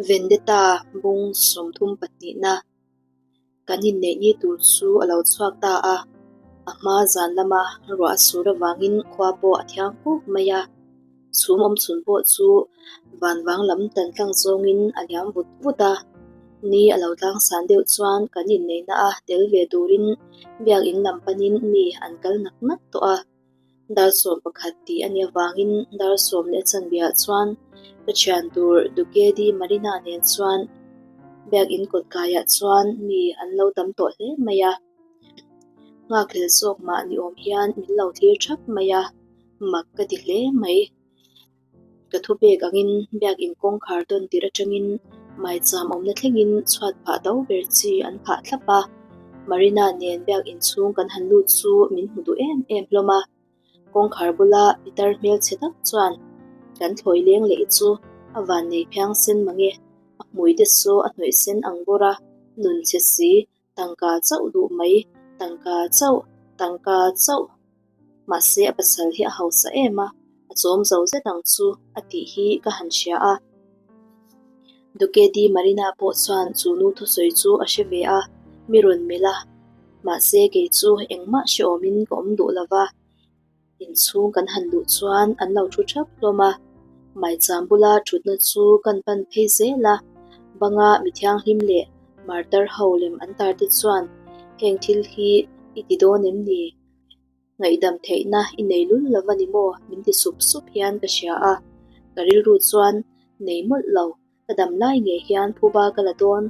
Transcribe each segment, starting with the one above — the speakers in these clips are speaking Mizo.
Vendetta bung 30 pahnihna kan inneih ni tur chu a lo chhuak ta a, a hma zan lama ruah a sur avangin khua pawh a thiang kuk mai a, chhum awm chhun pawh chu van vang lam tan tlang zawngin a liam vut vut a, ni a lo tlang san deuh chuan kan inneihna a tel ve turin biakin lam panin mi an kal nak nak tawh a. Dar 11 tih a nih avangin dar sawm leh a chanveah chuan ka thian tur Duke di Marina nen chuan biakin kawt kaiah chuan mi an lo tam tawh hle mai a. Nghakhlel zawk mah ni awm hian min lo thlir thap mai a, mak ka ti hle mai. Ka thu pek angin biakin kawngkhar tawn tir atangin maicham awmna thlengin chhuat phah do ber chi an phah thlap a. Marina nen biakin chhung kan han lut chu min hmu duh em em hlawm a. Kawngkhar bula pitar hmelchhe tak chuan kan thlawi leng leh i chu a van nei phiang sen mange, a hmui te saw a hnawih sen ang bawr a, nun chhe si Tangka chauh duh mai, tangka chauh, tangka chauh. Mahse a pasal hi a hausa em a, a chawm zo zet ang chu a tih hi ka han hria a. Duke di Marina pawh chuan chu nu thusawi chu a hre ve a, mi rawn melh a. Mahse kei chu engmah hreawmin ka awm duh lova. Inchhung kan han luh chuan an lo thu thap hlawm a, maicham bula thutna chu kan pan phei zel a, banga mi thianghlim leh martar ho lem an tar te chuan heng thil hi i ti dawn em ni? Ngaihdam theihna i nei lul lo a ni maw? min ti sup sup hian ka hria a, ka rilru chuan nei mawlh lo, ka dam lai ngei hian phuba ka la dawn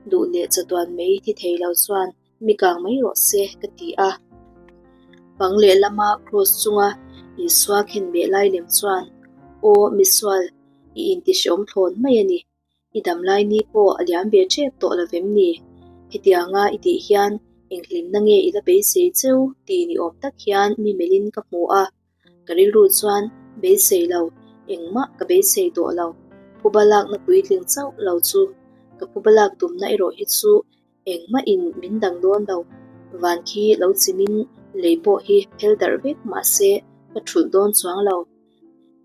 duh leh chatuan mai thi thei lo chuan Mi kang mai rawh se, ka ti a. Bang lehlama cross chunga Isua khenbeh lai lem chuan, Aw, misual, i intihreawm thlawn mai a ni. I damlai ni pawh a liam ve tep tawh lo vem ni? Hetianga i tih hian enghlimna nge i la beisei cheu tih ni awm tak hian mi melhin ka hmu a. Ka rilru chuan beisei lo, engmah ka beisei tawh lo. Phuba lakna puitling chauh lo chu ka phuba lak tumna erawh hi chu Engmah in min dang dawn lo, van khi lo chimin lei pawh hi phel darh vek mahse ka thulh dawn chuang lo.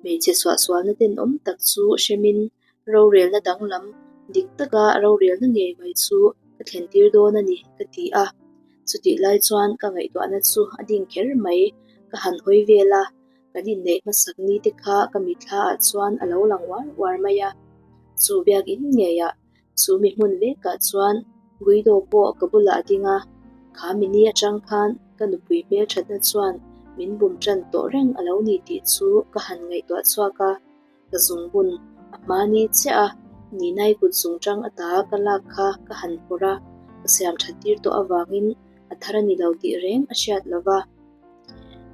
Hmeichhe suahsualna tenawm tak chu hremin rorelna danglam dik taka rorelna ngei mai chu ka thlen tir dawn a ni ka ti a. Chutih lai chuan ka ngaihtuahna chu a ding kher mai, ka han hawi vel a, kan inneih hmasak ni te kha ka mitthla ah chuan a lo lang uar uar mai a. Chu biakin ngeiah Chu mi hmun vekah chuan Guido pawh ka bulah a ding a, kha mini atang khan ka nupui hmelthatna chuan min bum tan tawh reng a lo ni tih chu ka han ngaihtuah chhuak a, ka zungbun a hma ni chiah a, Ninai kut zungtang ata ka lak kha ka han phawrh a, ka siam that tir tawh avangin a thar a ni lo tih reng a hriat lo va.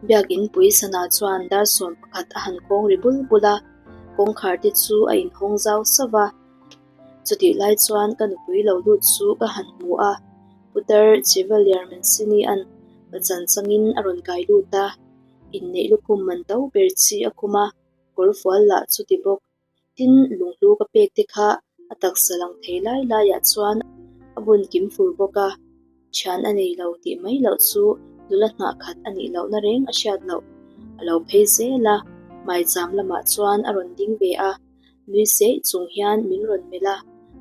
Biakin pui sana chuan dar 11 a han khawng ri bul bul a, kawngkhar te chu a inhawng zau sauh va. Chutih lai chuan ka nupui lo lut chu ka han hmu a, Putar Chevalier Mancini-a'n ka chan changin a rawn kai lut a, inneih lukhum man to ber chi a khum a, kawr fual lah chuti bawk. Tin, lunghlu ka pek te kha a taksa lang thei lai laiah chuan a bun kim fur bawk a. Thian a nei lo tih mai loh chu nula hnah khat a nih lohna reng a hriat loh. A lo phei zel a, maicham lamah chuan a rawn ding ve a, nui seih chung hian min rawn melh a,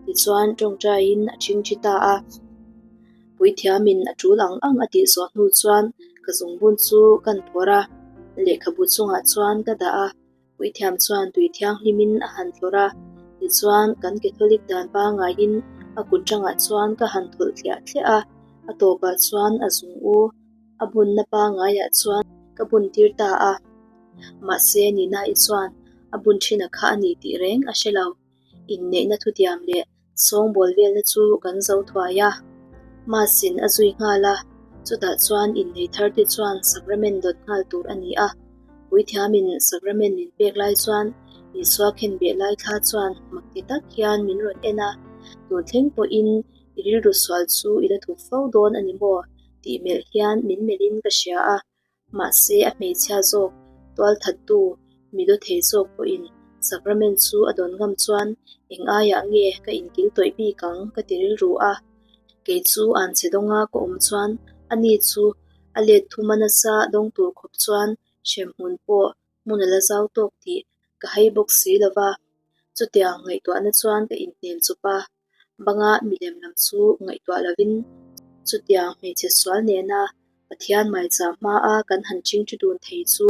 tichuan tawngtaiin a ṭhingṭhi ta a. Puithiamin a ṭul ang ang a tih zawh hnu chuan ka zungbun chu kan phawrh a, lehkhabu chungah chuan ka dah a. Puithiam chuan tui thianghlimin a han tlawrh a, tichuan kan Catholic dan pangaiin a kut tangah chuan ka han thawlh thliah thliah a, a tawpah chuan a zung u a bunna pangaiah chuan ka bun tir ta a. Mahse Nina-i chuan a bun thin a kha a ni tih reng a hre lo. Inneihna thutiam leh Sawngbawl velna chu kan zo thuai a, Mass-in a zui nghal a, chutah chuan innei thar te chuan sacrament dawt nghal tur a ni a. Puithiamin sacrament min pek lai chuan Isua khenbeh lai thla chuan mak ti tak hian min rawn en a, Tun thleng pawhin i rilru sual chu i la thup fo dawn a ni maw? tih melh hian min melhin ka hria a. Mahse, a hmeichhia zawk, tualthattu, mi daw thei zawk pawhin sacrament chu a dawn ngam chuan eng aiah nge ka inkil tawih bik ang ka ti rilru a. Kei chu an che dawnga ka awm chuan ani chu a let thuma nasa dawng tur khawp chuan hremhmun pawh hmun a la zau tawk tih ka hai bawk si lo va. Chutiang ngaihtuahna chuan ka inhnem chawp a, banga milem lam chu ngaihtuah lovin chutiang hmeichhe sual nena Pathian maicham hmaa kan han ṭhingṭhi dun thei chu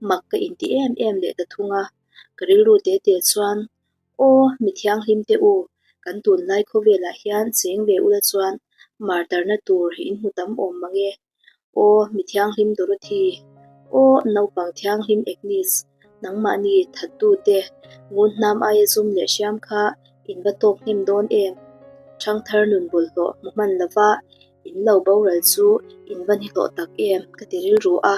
mak ka inti em em leh ta thung a. Ka rilru te te chuan, Aw, mi thianghlim te u, kan tunlai khawvelah hian cheng ve ula chuan martarna tur in hmu tam awm mang e. Aw, mi thianghlim Dorothy! Aw, naupang thianghlim Agnes! Nangmahni thattute ngun hnam aia zum leh hriam kha in va tawk hnem dawn em? Thangthar nun bawlhhlawh hmu hman lova in lo boral chu in va ni hlawh tak em? ka ti rilru a.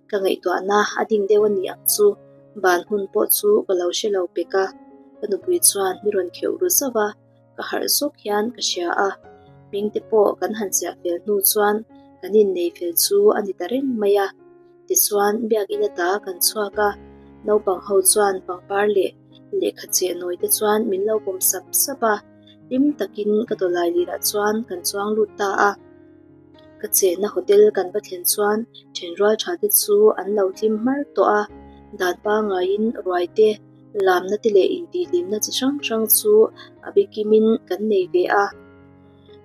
Ka ngaihtuahna a ding deuh a ni ang chu, ban hun pawh chu ka lo hre lo pek a, ka nupui chuan mi rawn kheuh ru zauh a, ka harh zawk hian ka hria a, hming te pawh kan han chiah fel hnu chuan kan innei fel chu a ni ta reng mai a. Tichuan, biakinn ata kan chhuak a, naupang ho chuan pangpar leh lehkha cheh nawi te chuan min lo pawm sap sap a, hlim takin ka tawlai lirah chuan kan chuang lut ta a. Ka chenna hotel kan va thlen chuan thenrual tha te chu an lo hlim hmar tawh a, dan pangaiin ruai te, lamna te leh intihhlimna chi hrang hrang chu a bikimin kan nei ve a.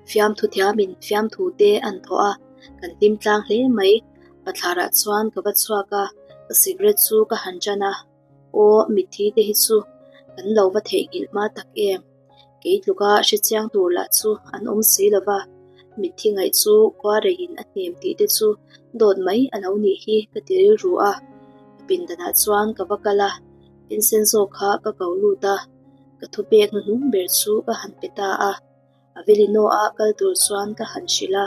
Fiamthu thiamin fiamthu te an thawh a, kan hlim tlang hle mai. Pathlarah chuan ka va chhuak a, ka cigarette chu ka han tan a, aw mitthi te hi chu kan lo va theihnghilh hma tak em? Kei tluka hre chiang tur lah chu an awm si lo va, mitthi ngaih chu khua reiin a hnem tih te chu dawt mai a lo nih hi ka ti rilru a. Ka pindanah chuan ka va kal a, Vincenzo kha ka ko lut a, ka thupek hnuhnung ber chu ka han pe ta a. Avellino-a kal tur chuan ka han hrilh a,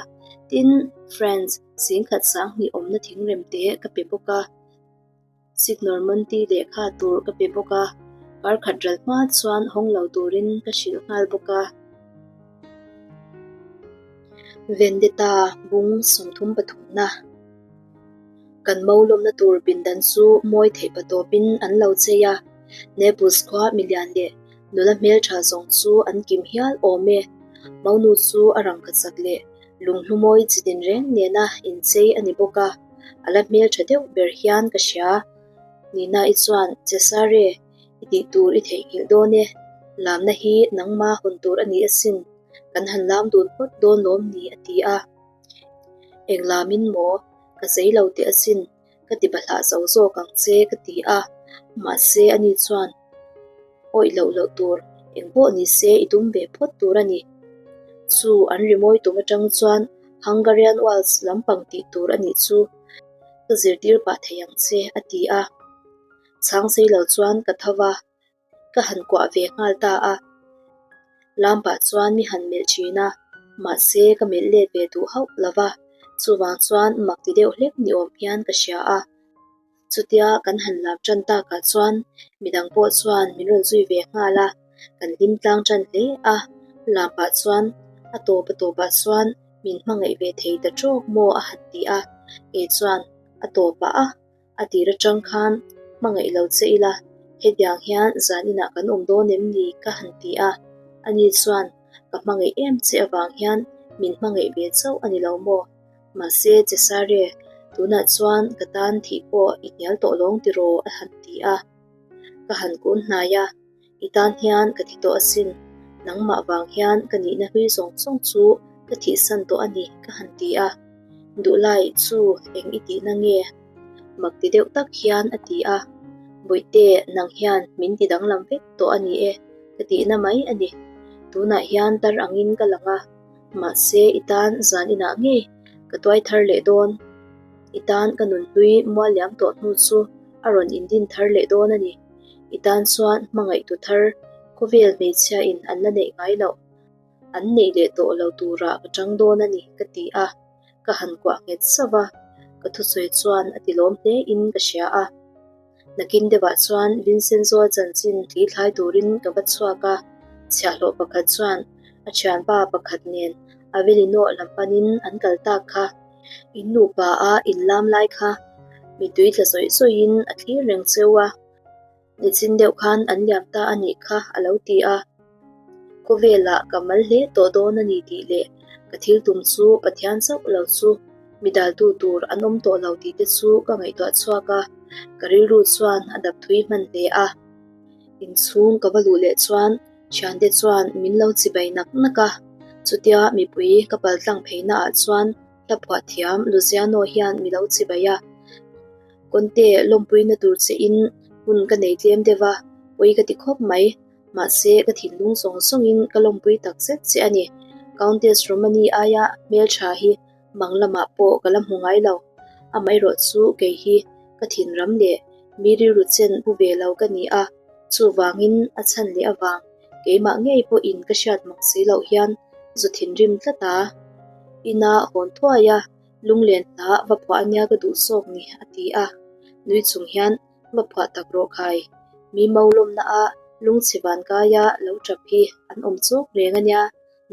tin, Franz, singkhat sanghnih awmna thingrem te ka pe bawk a. Signor Monti lehkha tur ka pe bawk a, kar khat ral hma chuan hawng lo turin ka hrilh nghal bawk a. Vendetta bung 33 na Kan mo lawmna tur pindan chu mawi theih patawpin an lo chei a, Naples khua milian leh nula hmeltha zawng chu an kim hial awm e. Monu chu a rangkachak leh lunghlu mawi chi tinreng nena inchei a ni bawk a. A la hmeltha deuh ber hian ka hria. Nina-i chuan, Cesare, i tih tur i theihnghilh dawn e. Lamna hi nangma hawn tur a ni asin, kan han lam dun phawt dawn lawm ni a ti a. Eng lamin maw? Ka zei lo teh asin, ka ti bahlah zo zawk ang che ka ti a. Mahse ani chuan, Awih loh loh tur, eng pawh ni se i tum ve phawt tur a ni. Chu an rimawi tum atang chuan Hungarian Waltz lampang tih tur a nih chu ka zirtir pah thei ang che, a ti a. Chhang sei lo chuan ka tho va, ka han kuah ve nghal ta a. Lampah chuan mi han melh thin a, mahse ka melh let ve duh hauh lo va, chuvang chuan mak ti deuh hlek ni awm hian ka hria a. Chutia kan han lam tan takah chuan midang pawh chuan min rawn zui ve nghal a, kan hlim tlang tan hle a, lam pah chuan a tawp a tawpah chuan min hmangaih ve thei ta tawk maw a han ti a, kei chuan a tawpah a a tir atang khan hmangaih lo che ila hetiang hian zan inah kan awm dawn em ni ka han ti a, ani chuan ka hmangaih em che avang hian min hmangaih ve chauh a ni lo maw? Mahse, Cesare, tunah chuan ka tan thih pawh i hnial tawh lawng tiraw? a han ti a. Ka han kun hnai a, I tan hian ka thi tawh asin, nangmah vang hian ka nihna hlui zawng zawng chu ka thihsan tawh a ni, ka han ti a. Duhlai, chu eng i tihna nge? Mak ti deuh tak hian a ti a. Bawihte, nang hian min ti danglam vek tawh a ni e, ka tihna mai a ni. Tunah hian tar angin ka lang a. Mahse, i tan zan inah ngei ka tuai thar leh dawn. I tan ka nunhlui mual liam tawh hnu chu a rawn indin thar leh dawn a ni. I tan chuan hmangaihtu thar khawvel hmeichhia in an la neih ngai loh, an neih leh tawh lo turah ka tang dawn a ni ka ti a, ka han kuah nghet sauh a, ka thusawi chuan a ti lawm hle in ka hria a. Nakin deuhah chuan Vincenzo chanchin thli thlai turin ka va chhuak a, chhiahhlawh pakhat chuan a thianpa pakhat nen Avellino lam panin an kal tak kha. In nupa a inlam lai kha mittui tla zawih zawihin a thlir reng cheu a, nichin deuh khan an liam ta a nih kha a lo ti a. Khawvelah ka mal hle tawh dawn a ni tih leh ka thil tum chu Pathian chauh lo chu mi daltu tur an awm tawh lo tih te chu ka ngaihtuah chhuak a, ka rilru chuan a dap thui hman hle a. Inchhung ka va luh leh chuan thiante chuan min lo chibai nak nak a, chutia mipui ka paltlang pheina ah chuan hla phuah thiam Luciano hian mi lo chibai a. Conte lawmpuina tur che in hun ka nei tlem deuh a, pawi ka ti khawp mai. Mahse ka thinlung zawng zawngin ka lawmpui tak zet che a ni. Countess Romani aia hmeltha hi mang lamah pawh ka la hmu ngai lo. Amaherawh chu kei hi ka thinram leh mi rilru chen pu ve lo ka ni a, chuvangin a chhan leh avang keimah ngei pawhin ka hriat mak si loh hian zu thinrim tlat a. Ina hawn thuai a, lunglen hla va phuah ania ka duh zawk ni a ti a, nui chung hian va phuah tak rawh khai. Mi mau lawmna a lungchhe van kaia lo tap hi an awm chawk reng ania,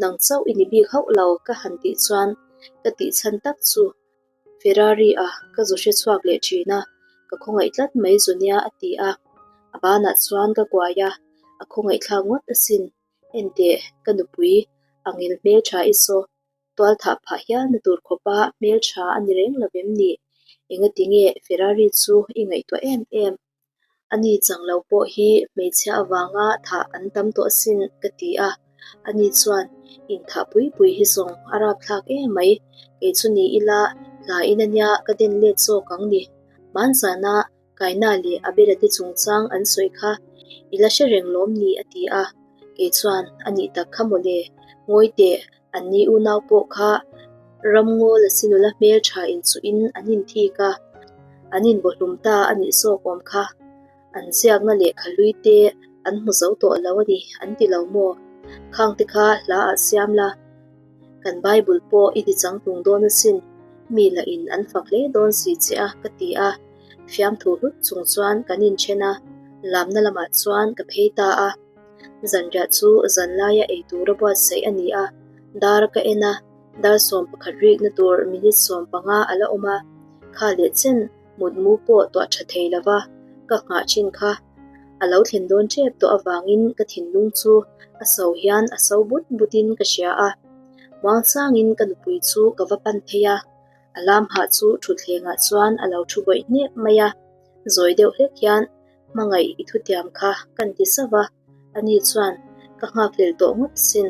nang chauh i ni bik hauh lo ka han tih chuan ka tih chhan tak chu Ferrari a ka zu hre chhuak leh thin a, ka khawngaih tlat mai zu nia a ti a, a banah chuan ka kuai a, a khawngaihthlak ngawt asin, enteh ka nupui angel hmeltha i saw Tualthah phah hialna tur khawpa hmeltha a ni reng lo vem ni? Engati nge Ferrari chu i ngaihtuah em em? Ani chang lo pawh hi hmeichhia avanga thah an tam tawh asin ka ti a. Ani chuan, Inthah pui pui hi zawng a rapthlak em mai, kei chu ni ila hlaiin ania ka den let zawk ang ni. Hmanzana Kaina leh Abela te chungchang an sawi kha i la hre reng lawm ni a ti a, kei chuan a nih tak kha mawle, ngawi teh an ni unau pawh kha ramngaw lasi nula hmeltha inchuhin an inthik a, an inbawhlum ta a nih zawk awm kha, an ziakna lehkha hlui te an hmu zo tawh lo a ni an ti lo maw? Khang te kha hla ah siam la. Kan Bible pawh i ti changtlung dawn asin, mi lah in an fak hle dawn si che a ka ti a. Fiamthu hlut chung chuan kan inthen a, lamna lamah chuan ka phei ta a. Zanriah chu zanlaia ei tura buatsaih a ni a, dar ka en a, dar 11 rikna tur minute 15 a la awm a, kha leh chen mutmu pawh tuah tha thei lova ka nghah thin kha a lo thlen dawn tep tawh avangin ka thinlung chu a so hian a so but butin ka hria a. Muangchangin ka nupui chu ka va pan phei a. A lam hah chu thutthlengah chuan a lo thu bawih hnep mai a, zawi deuh hlek hian hmangaih i thutiam kha kan ti zauh a, ani chuan ka nghakhlel tawh ngawt sin,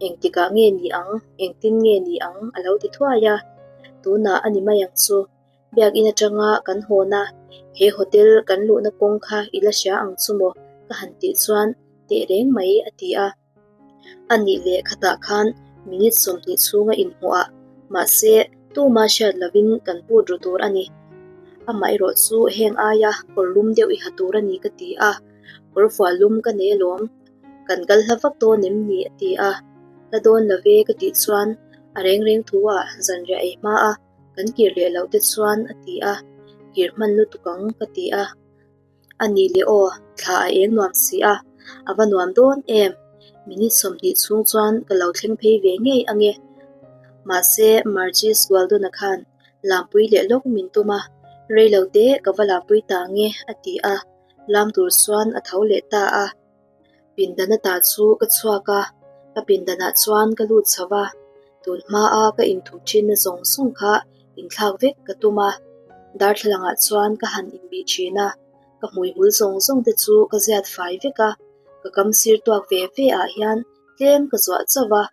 engtikah nge ni ang, engtin nge ni ang a lo ti thuai a, tunah a ni mai ang chu, biakin atanga kan hawn a, he hotel kan luhna kawng kha i la hria ang chu maw ka han tih chuan tehreng mai a ti a. A nih leh khatah khan minute 20 chhunga inhmuh ah mahse tuma hriat lovin kan put ru tur a ni. Amaherawh chu heng aia kawr lum deuh i ha tur a ni ka ti a, kawr fual lum ka nei alawm, kan kal hla vak dawn em ni a ti a, hla dawn lo ve ka tih chuan a reng reng thu ah zanriah ei hma a kan kir leh loh te chuan a ti a, kir hman lutuk ang ka ti a. A nih leh aw, thla a eng nuam si a, a va nuam dawn em? Minute 20 chhung chuan ka lo thleng phei ve ngei ange. Mahse, Margie Sualdona khan lampui leh lawk min tum a, rei lo te ka va lampui ta nge a ti a, lam tur chuan a tho leh ta a. Pindan ata chu ka chhuak a, ka pindanah chuan ka lut chho va, tun hmaa ka inthup thinna zawng zawng kha inthlak vek ka tum a, darthlalangah chuan ka han inbih thin a, ka hmuihmul zawng zawng te chu ka ziat fai vek a, ka kam sir tuak ve ve ah hian tlem ka zuah chauh va,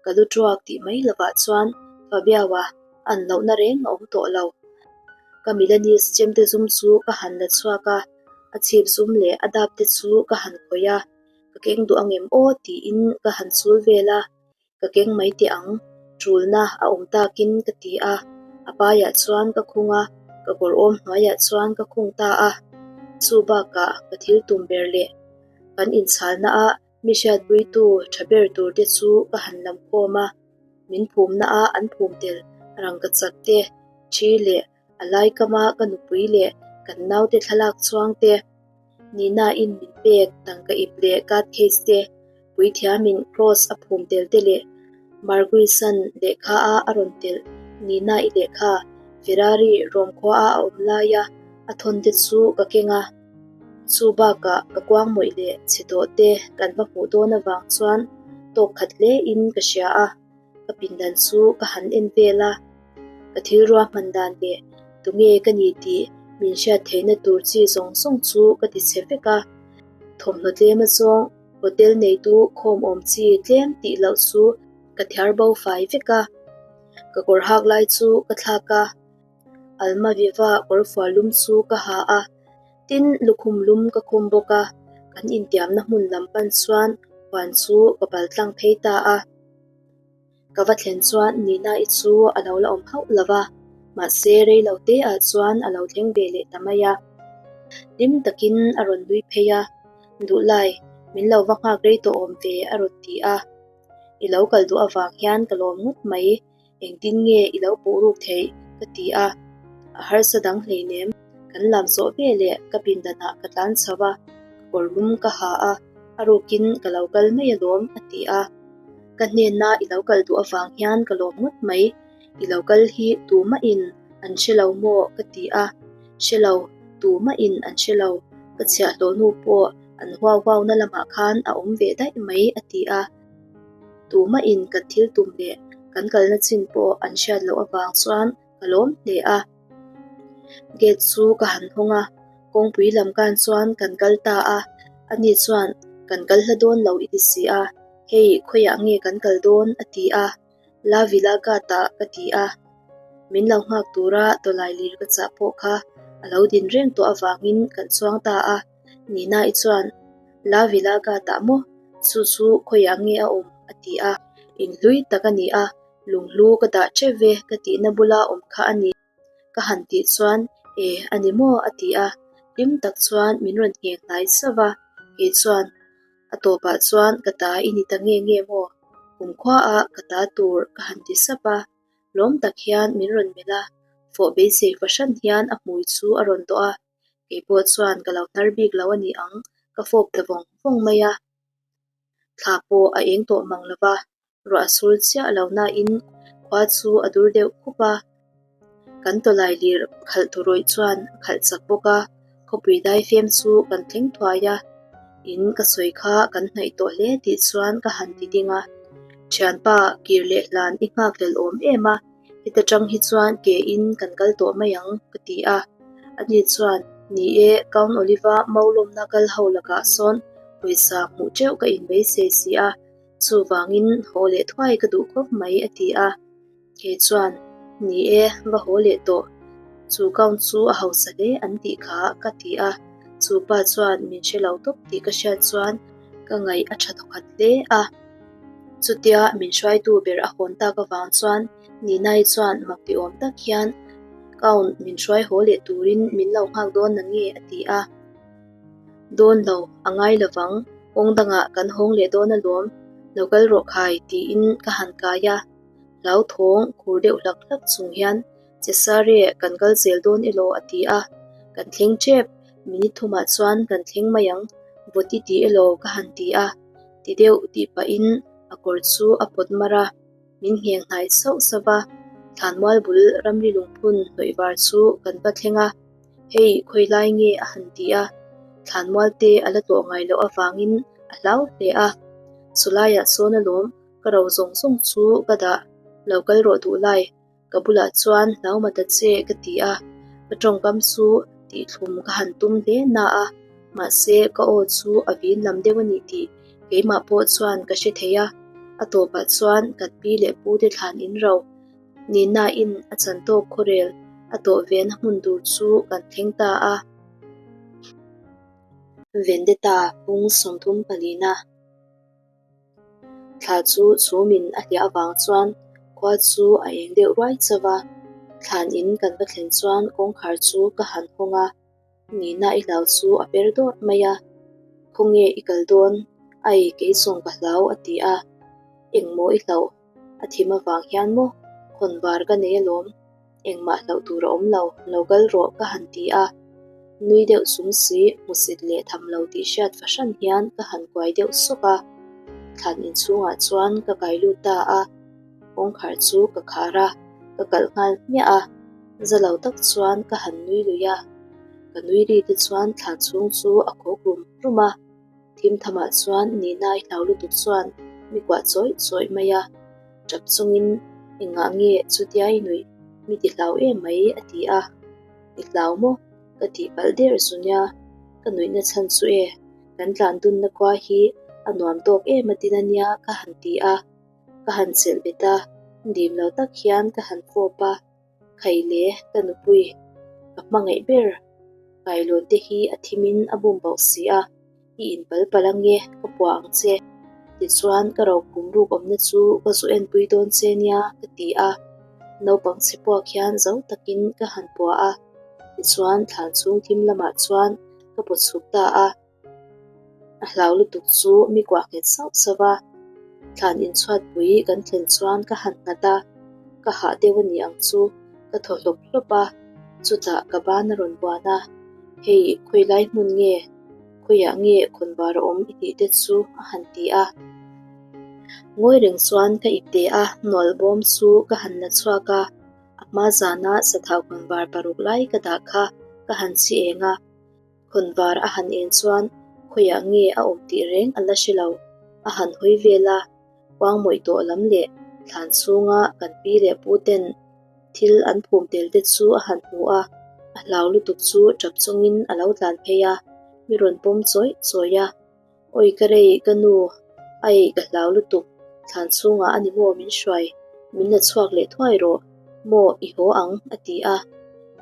ka lu tuak tih mai lovah chuan Fabiaua an lohna reng a awm tawh lo. Ka Milanese chemte zum chu ka han la chhuak a, a chhip zum leh a dap te chu ka han khawih a, ka keng duh angem aw tiin ka han chul vel a, ka keng mai teh ang, tulna a awm takin ka ti a, a paiah chuan ka khung a, ka kawr awm hnuaiah chuan ka khung ta a, chu bakah ka thil tum ber leh kan inchhalna ah Mi hriatpuitu tha ber tur te chu ka han lam khawm a, min phumna a an phum tel rangkachak te, thi leh a lai kama ka nupui leh kan naute thlalak chhuang te, Nina in min pek tangka ip leh card case te, puithiamin cross a phum tel te leh Marguisan lehkha a a rawn telh Nina i lehkha Ferrari Rome khua a a awm laia a thawn te chu ka keng a. Chu bakah ka kuang mawih leh chhe tawh te kan va hmuh dawn avang chuan tawk khat hle in ka hria a, ka pindan chu ka han en vel a, ka thil ruahman dan leh tunge ka ni tih min hriat theihna tur chi zawng zawng chu ka ti chhe vek a. Thawmhnaw tlem azawng hotel neitu khawm awm chi tlem tih loh chu ka thiar bo fai vek a. Ka kawr hak lai chu ka thlak a, Alma Viva kawrfual lum chu ka ha a, tin lukhum lum ka khum bawk a, kan intiamna hmun lam pan chuan huan chu ka pal tlang phei ta a. Ka va thlen chuan Nina-i chu a lo la awm hauh lo va, mahse rei lo te ah chuan a lo thleng ve leh ta mai a. Hlim takin a rawn nui phei a, Duhlai, min lo va nghak rei tawh awm ve a rawn ti a. I lo kal duh avang hian ka lawm ngawt mai, engtin nge i lo puh ruk theih? ka ti a. A harsa dang hleinem, kan lam zawh ve leh ka pindanah ka tlan chho a, ka kawr lum ka ha a, a rukin ka lo kal mai alawm a ti a. Ka hnenna i lo kal duh avang hian ka lawm ngawt mai, i lo kal hi tumahin an hre lo maw? ka ti a. Hre lo, tumahin an hre lo, ka chhiahhlawh nu pawh an huau huauna lamah khan a awm ve daih mai a ti a. Tumahin kan thil tum leh kan kalna chin pawh an hriat loh avang chuan ka lawm hle a. Gate chu ka han hawng a, kawngpui lam kan chuan kan kal ta a, ani chuan kan kal hla dawn lo i ti si a, hei khawiah nge kan kal dawn a ti a, La Villa Gate ah ka ti a, min lo nghak tura tawlai lir ka chah pawh kha a lo din reng tawh avangin kan chuang ta a, Nina-i chuan La Villa Gate ah maw chu chu khawiah nge a awm a ti a, inhlui tak a ni a, Lunghlu ka dah teuh ve ka tihna bula awm kha a ni. Ka han tih chuan e a ni maw a ti a, hlim tak chuan min rawn ngheng hnai sauh va, kei chuan a tawpah chuan ka ta i ni ta nge nge maw? Kumkhuaah ka ta tur ka han ti sap a, lawm tak hian min rawn melh a, fawh beisei fahran hian a hmui chu a rawn dawh a, kei pawh chuan ka lo hnar bik lo a ni ang, ka fawp ta vawng vawng mai a. Thla pawh a eng tawh mang lo va, ruah a sur chiah lo nain khua chu a dur deuh khup a. Kan tawlai lir khalh turawih chuan a khalh chak bawk a, khawpui daifem chu kan thleng thuai a. In ka sawi kha kan hnaih tawh hle tih chuan ka han ti ding a. Thianpa kir leh hlan i nghakhlel awm em a, Heta tang hi chuan ke in kan kal tawh mai ang ka ti a. Ani chuan, Ni e, Count Oliva Maulawmna kal ho lakah sawn pawisa hmuh teuh ka inbeisei si a, chuvangin haw leh thuai ka duh khawp mai a ti a. Kei chuan, Ni e, va haw leh tawh. Chu Count chu a hausa hle an tih kha ka ti a. Chu pa chuan min hre lo tawp tih ka hriat chuan ka ngaih a tha thawkhat hle a. Chutia min hruaitu ber a hawn tak avang chuan Ninai chuan mak ti awm tak hian Count min hruai haw leh turin min lo nghak dawn na nge a ti a. Dawn lo, a ngai lovang, kawng dangah kan hawng leh dawn alawm, lo kal rawh khai tiin ka han kai a. Hlauthawng khur deuh hlak hlak chung hian Cesare kan kal zel dawn elaw a ti a, kan thleng tep, minute thumah chuan kan thleng mai ang, vawt i ti elaw ka han ti a. Ti deuh tih pahin a kawr chu a pawt mar a, min ngheng hnai sauh sauh va. Thlanmual bul ramri lungphun hnawih var chu kan va thleng a, Hei khawi lai nge a han ti a, thlanmual te a la tlawh ngai loh avangin a hlau hle a. Chulaiah sawn alawm ka ro zawng zawng chu ka dah lo kal rawh duh lai. Ka bulah chuan hlau ma ta che ka ti a, ka tawngkam chu tihthlum ka han tum hle na a, mahse ka aw chu a vin lam deuh a ni tih keimah pawh chuan ka hre thei a, a tawpah chuan kan pi leh pu te thlan in ro Nina-in a chan tawk khawrel a tawh ve na hmun tur chu kan thleng ta a. Vendetta pung 34. Thla chu chhumin a hliah avang chuan khua chu a eng deuh ruai chauh a, thlan in kan va thlen chuan kawngkhar chu ka han hawng a, Nina i hlau chu a per dawt mai a, Khawnge i kal dawn? Ai, kei sawng ka hlau a ti a, Engmaw i hlauh? A thim avang hian maw? Khawnvar ka nei alawm. Engmah hlauh tur a awm lo, lo kal rawh ka han ti a. Nui deuh chung si, hmusit leh tham lo tih hriat fahran hian ka han kuai deuh sawk a. Thlan inchhungah chuan ka kai lut ta a, kawngkhar chu ka khar a, ka kalh nghal hmiah a. Za lo tak chuan ka han nui lui a, ka nui ri te chuan thlan chhung chu a khawk rum rum a. Thim thamah chuan Nina-i hlau lutuk chuan mi kuah chawih chawih mai a. Tap chungin, Engah nge chutia i nuih? Mi ti hlau em mai a ti a. I hlau maw? Ka tih palh der zu nia. Ka nuihna chhan chu e. Kan tlan dunna khua hi a nuam tawk em a tin a nia ka han ti a. Ka han chelh bet a, dim lo tak hian ka han fawp a. Khaile, ka nupui, ka hmangaih ber kailawn te hi a thimin a bum bauh si a, i inpal palh ange, ka puah ang che. Tichuan ka rokhum ruk awmna chu ka zu enpui dawn che nia ka ti a, naupang chhe puak hian zo takin ka han puah a, tichuan thlan chhung thim lamah chuan ka pawt chhuk ta a. A hlau lutuk chu mi kuah nghet sauh sauh a, thlan inchhuatpui kan thlen chuan ka han nghat a, ka hah deuh a ni ang chu ka thaw hlawp hlawp a, chutah ka ban a rawn buan a, hei khawi lai hmun nge, khawiah nge khawnvar a awm i tih te chu a han ti a. Ngawi reng chuan ka ipte a, nawlh bawm chu ka han la chhuak a, a hma zana sathau khawnvar paruk lai ka dah kha ka han chi eng a. Khawnvar a han en chuan khawiah nge a awm tih reng a la hre lo. A han hawi vel a, Kuangmawih tawh lam leh thlan chhunga kan pi leh pu ten thil an phum tel te chu a han hmu a, a hlau lutuk chu tap chungin a lo tlan phei a, mi rawn pawm chawih chawih a. Awi ka rei, ka nu, ai ka hlau lutuk, thlan chhungah a ni maw min hruai, min la chhuak leh thuai rawh, maw i haw ang a ti a,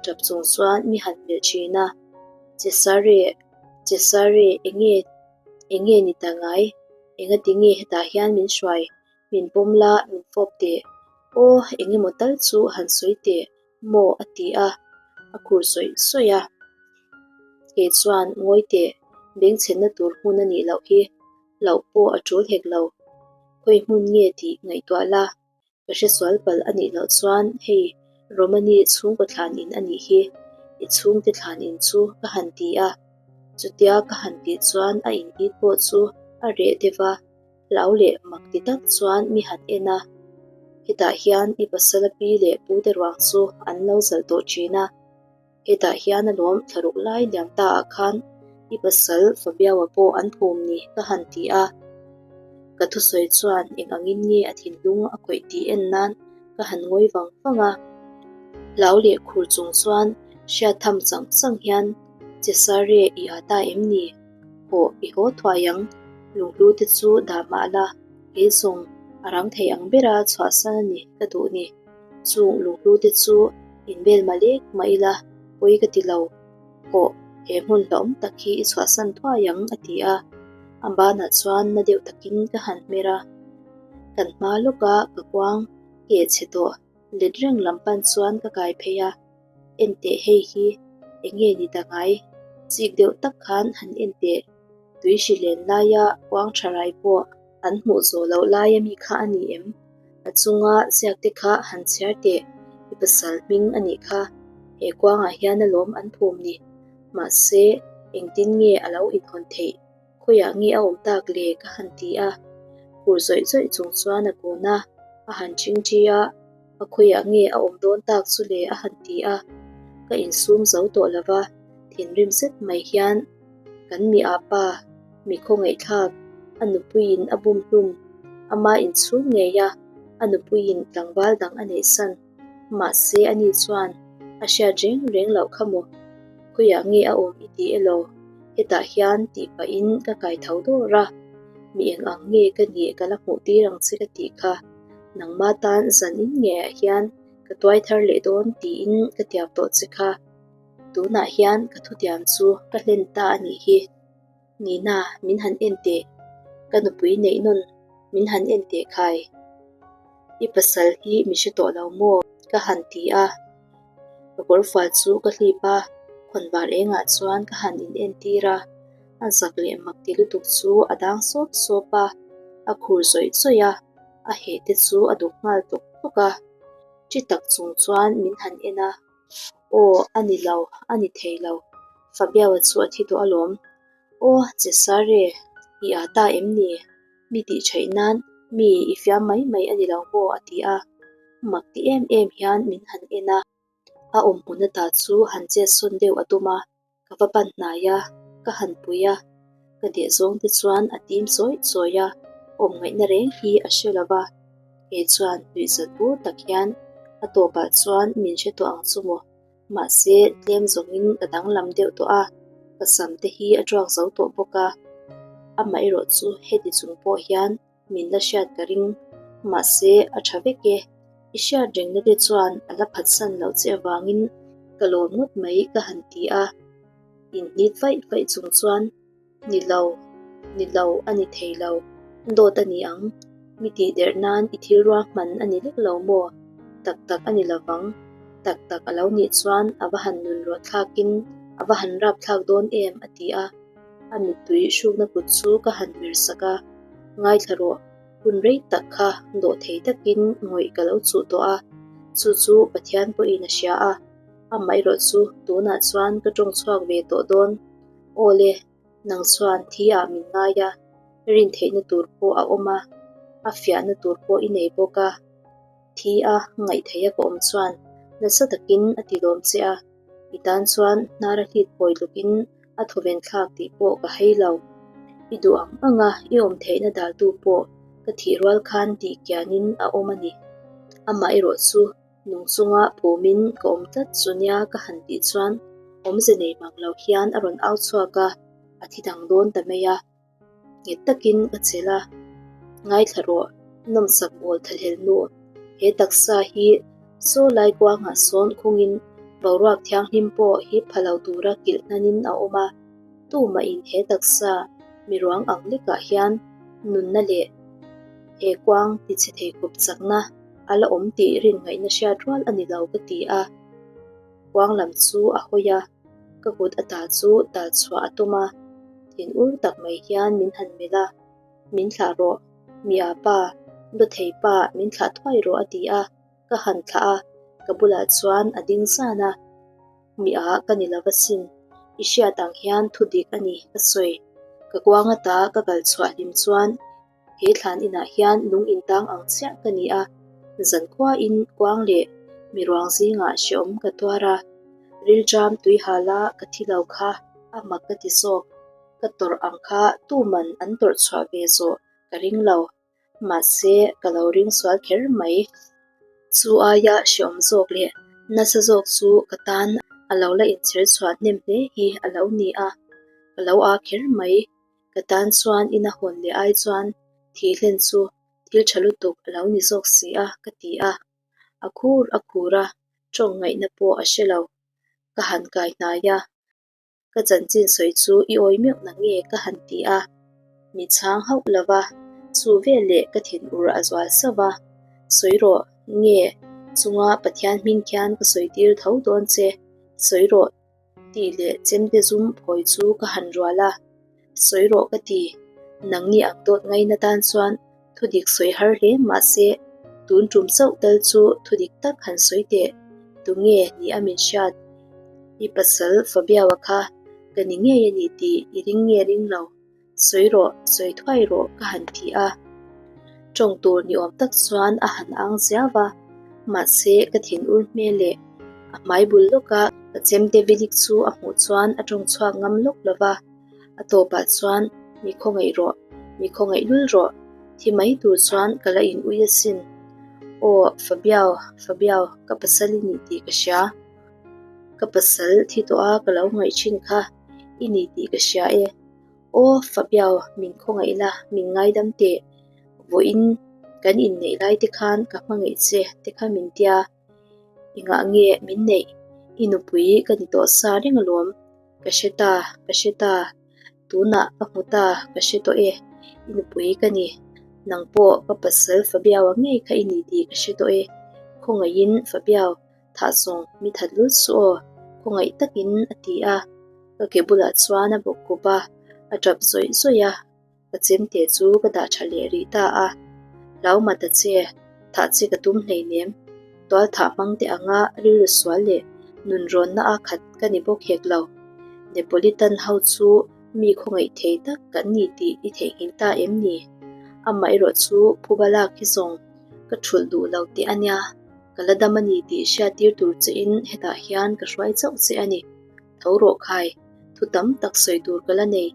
tap chung chuan mi han melh thin a, Cesare, Cesare, enge, enge ni ta ngai, engati nge hetah hian min hruai, min pawm la, min fawp teh, aw engemaw tal chu han sawi teh, Maw a ti a, a khur sawih sawih a. Kei chuan ngawi teh, bengchhenna tur hmun a nih loh hi, hlauh pawh a tul hek lo. Khawi hmun nge tih ngaihtuah la, ka hresual palh a nih loh chuan hei Romani chhungkaw thlan in a nih hi, i chhungte thlan in chu ka han ti a. Chutia ka han tih chuan a in it pawh chu a reh deuh a. Hlau leh mak ti tak chuan mi han en a, hetah hian i pasala pi leh pu te ruang chu an lo zalh tawh thin a, hetah hian alawm thlaruk lai liam ta ah khan i pasal Fabiaua pawh an phum ni ka han ti a, ka thusawi chuan eng angin nge a thinlung a khawih tih en nan ka han ngawi vang vang a, hlau leh khur chung chuan hriat tham chang chang hian Cesare i â ta em ni? Hawh i haw thuai ang, lunghlu te chu dah mah la, kei zawng a rang thei ang bera chhuahsan a ni ka duh ni. Chung lunghlu te chu inbel mah lek mah ila pawi ka ti lo. Hawh, he hmun hlauhawm tak hi i chhuahsan thuai ang a ti a, a banah chuan na deuh takin ka han hmer a. Kan hma lawka ka kuang keh chhe tawh let reng lam pan chuan ka kai phei a. En teh hei hi eng nge ni ta ngai? Chik deuh tak khan han en teh. Tui hri len laia kuang tha rai pawh an hmuh zawh loh laia mi kha a ni em? A chunga ziak te kha han chhiar teh, i pasal hming a nih kha. He kuangah hian alawm an phum ni. Mahse, engtin nge a lo inhawn theih? Khawiah nge a awm tak le? ka han ti a. Khur zawih zawih chung chuan a kun a, a han ṭingṭi a. A khawiah nge a awm dawn tak chu le a han ti a, ka insum zo tawh lo va, thinrim zet mai hian kan mi ah pa, mi khawngaihthlak, a nupuiin a bum hlum, ama inchhung ngei a, a nupuiin tlangval dang a neihsan, mahse ani chuan a hriat reng reng loh kha maw? Khawiah nge a awm i ti elaw? Hetah hian tih pahin ka kai tho dawr a, mi eng ang nge ka nih ka la hmuh tir ang che ka tih kha. Nangma tan zan in ngeiah hian ka tuai thar leh dawn tiin ka tiam tawh che kha. Tunah hian ka thutiam chu ka hlen ta a nih hi. Nina, min han en teh. Ka nupui neih nawn min han en teh khai. I pasal hi mi hre tawh lo maw? Ka han ti a. Ka kawrfual chu ka hlip a, khawnvar engah chuan ka han in entir a. A zak leh mak ti lutuk chu a dang sawp sawp a, a khur zawih zawih a. A heh te chu a duk nghal tlawk tlawk a, ṭi tak chung chuan min han en a, Aw, a ni lo, a ni thei lo, Fabiaua chu a thi tawh alawm. Aw, Cesare, i â ta em ni? Mi tih ṭhaih nan mi i fiam mai mai a ni lo maw? a ti a, mak ti em em hian min han en a, a awm hmun ata chu han chet sawn deuh a tum a. Ka va pan hnai a, ka han pui a, ka deh zawng te chuan a tim chawi chawi a, awm ngaihna reng hi a hre lo va, kei chuan nuihzat bur tak hian a tawpah chuan min hre tawh ang chu maw, mahse tlem zawngin ka danglam deuh tawh a, ka sam te hi a tuak zo tawh bawk a. Amaherawh chu heti chung pawh hian min la hriat ka ring. Mahse, a tha vek e. I hriat rengna te chuan a la phatsan loh che avangin ka lawm ngawt mai ka han ti a. Inhnit vaih vaih chung chuan Ni lo, ni lo a ni thei lo, dawt a ni ang. Mi tih derh nan i thil ruahman a ni lek lo maw? Tak tak a ni lo vang. Tak tak a lo nih chuan a va han nun rawh thlakin a va han rap thlak dawn em a ti a. A mittui hrukna kut chu ka han hmer sak a, Ngaithla rawh, hun rei tak kha dawh thei takin ngawih ka lo chuh tawh a, chu chu Pathian pawhin a hria a, amaherawh chu tunah chuan ka tawng chhuak ve tawh dawn. Aw le, nang chuan thi ah min ngai a, rin theihna tur pawh a awm a, a fiahna tur pawh i nei bawk a. Thi a ngaih theih a ka awm chuan nasa takin a ti lawm che a, i tan chuan hnar a hlit pawi tlukin a thawven thlak tih pawh ka hei lo. I duh ang ang a i awm theihna daltu pawh ka thih rual khan tih kianin a awm a ni. Amaherawh chu Nung chunga pawmin ka awm tlat chu nia ka han tih chuan awmze nei mang lo hian a rawn au chhuak a, a thi dang dawn ta mai a. Nghet takin ka chelh a, Ngaithla rawh, nawmsak bawl thahlel nu, he taksa hi saw lai kuangah sawn khungin boruak thianghlim pawh hip pha lo tura kilh hnanin a awm a, tumahin he taksa miruang ang lekah hian nunna leh he kuang tichhe thei khawp chakna A la awm tih rin ngaihna hriat rual a ni lo ka ti a. Kuang lam chu a hawi a, ka kut a ta chu tal chhuah a tum a, thin ur tak mai hian min han melh a, Min thlah rawh, mi a pa, Dawthei pa, min thlah thuai rawh a ti a, ka han thlah a, ka bulah chuan a ding zan a. Mi a ka ni lo asin, i hriat ang hian thu dik a ni ka sawi. Ka kuang ata ka kal chhuah hlim chuan He thlan inah hian lung intang ang chiah ka ni a, zankhuain kuang leh miruang zingah hrehawm ka tuar a, rilṭam tuihala ka thi lo kha a mak ka ti zawk. Ka tawrh ang kha tuman an tawrh chhuah ve zawh ka ring lo, mahse ka lo ring sual kher mai. Chu aia hrehawm zawk leh nasa zawk chu ka tan a lo la inchher chhuah hnem hle hi a lo ni a, ka lo aa kher mai. Ka tan chuan ina hawn leh ai chuan thih hlen chu thil tha lutuk a lo ni zawk si a, ka ti a. A khur a khur a, tawng ngaihna pawh a hre lo. Ka han kai hnai a, ka chanchin sawi chu i awi meuh na nge ka han ti a. Mi chhang hauh lo va, chu veleh ka thinur a zual sauh va, sawi rawh nge chunga Pathian hming khian ka sawi tir tho dawn che, sawi rawh. Tih leh chemte zum phawi chu ka han rual a, sawi rawh ka ti. Nangni ang dawt ngaina tan chuan thudik sawi har hle mahse tun tum chauh tal chu thudik tak han sawi teh. Tunge ni a min hriat? I pasal Fabiaua kha ka ni ngei a ni tih i ring nge ring lo? Sawi rawh, sawi thuai rawh ka han ti a. Tawng tur ni awm tak chuan a han ang ziau a, mahse ka thin ur hmel leh a hmai bul lawka ka chemte vilik chu a hmuh chuan a tawng chhuak ngam lawk lo va. A tawpah chuan mi khawngaih rawh, mi khawngaih lul rawh, thi mai tur chuan ka la in ui asin. Aw, Fabiao, Fabiao, ka pasal i ni tih ka hria. Ka pasal thi tawh a ka lo ngaih thin kha i ni tih ka hria e. Aw Fabiao, min khawngaih la, min ngaidam teh. Vawiin kan inneih lai te khan ka hmangaih che te kha min tia. Engah nge min neih? I nupui ka ni tawh sa reng alawm. Ka hre ta, ka hre ta. Tunah ka hmu ta, ka hre tawh e. I nupui ka ni. Nang pawh ka pasal Fabiao-a ngei kha i ni tih ka hre tawh e. Khawngaihin Fabiao, Thah zawng mi that lul suh aw, khawngaih takin a ti a. Ka ke bulah chuan a bawk kawp a, a tap zawih zawih a, ka chemte chu ka dah tha leh rih ta a. Hlau ma ta che, thah che ka tum hleinem. Tual thah hmang te anga rilru sual leh nunrawnna a khat ka ni bawk hek lo. Neapolitan ho chu mi khawngaih thei tak kan ni tih i theihnghilh ta em ni? Amaherawh chu phuba lak hi zawng ka thulh duh lo teh a nia. Ka la dam a ni tih hriat tir tur che in hetah hian ka hruai chauh che a ni. Tho rawh khai, thu tam tak sawi tur ka la nei,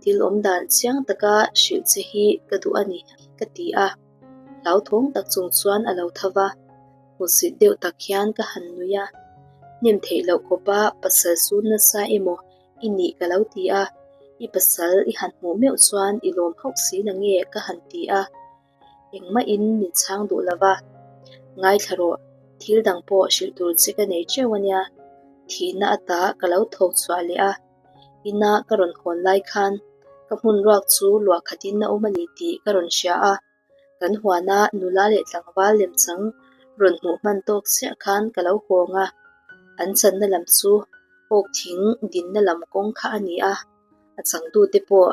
thil awm dan chiang taka hrilh che hi ka duh a ni, ka ti a. Hlauthawng tak chung chuan a lo tho va, hmusit deuh tak hian ka han nui a. Hnem theih loh khawpa pasal sun nasa emaw i nih ka lo ti a. I pasal i han hmuh meuh chuan i lawm hauh si na nge ka han ti a, engmahin min chhang duh lo va. Ngaithla rawh, thil dang pawh hrilh tur che ka nei teuh a nia. Thihna ata ka lo thawk chhuah leh a, ina ka rawn hawn lai khan ka hmun ruak chu luah khatin a awm a ni tih ka rawn hria a. Kan huana nula leh tlangval lemchang rawn hmuh hman tawk chiah khan ka lo hawng a, an channa lam chu awk thing dinna lam kawng kha a ni a, a changtute pawh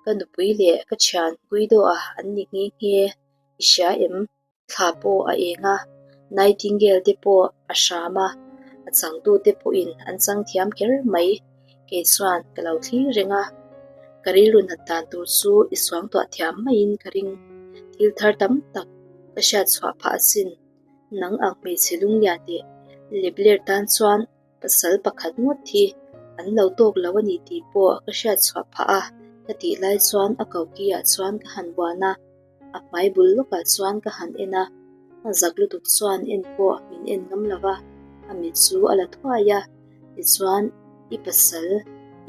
ka nupui leh ka thian Guido-a an ni nghe nghe, i hria em? Thla pawh a eng a, Nightingale te pawh a hram a, a changtute pawhin an chang thiam kher mai. Kei chuan ka lo thlir reng a, ka rilru nat dan tur chu i suangtuah thiam maiin ka ring. Thil thar tam tak ka hriat chhuah phah asin. Nang ang hmeichhe lunglian leh lepler tan chuan pasal pakhat ngawt hi an lo tawk lo a ni tih pawh ka hriat chhuah phah a, ka tih lai chuan a koki ah chuan ka han buan a. A hmai bul lawkah chuan ka han en a, a zak lutuk chuan en pawh min en ngam lo va, a mit chu a la thuai a. Tichuan, i pasal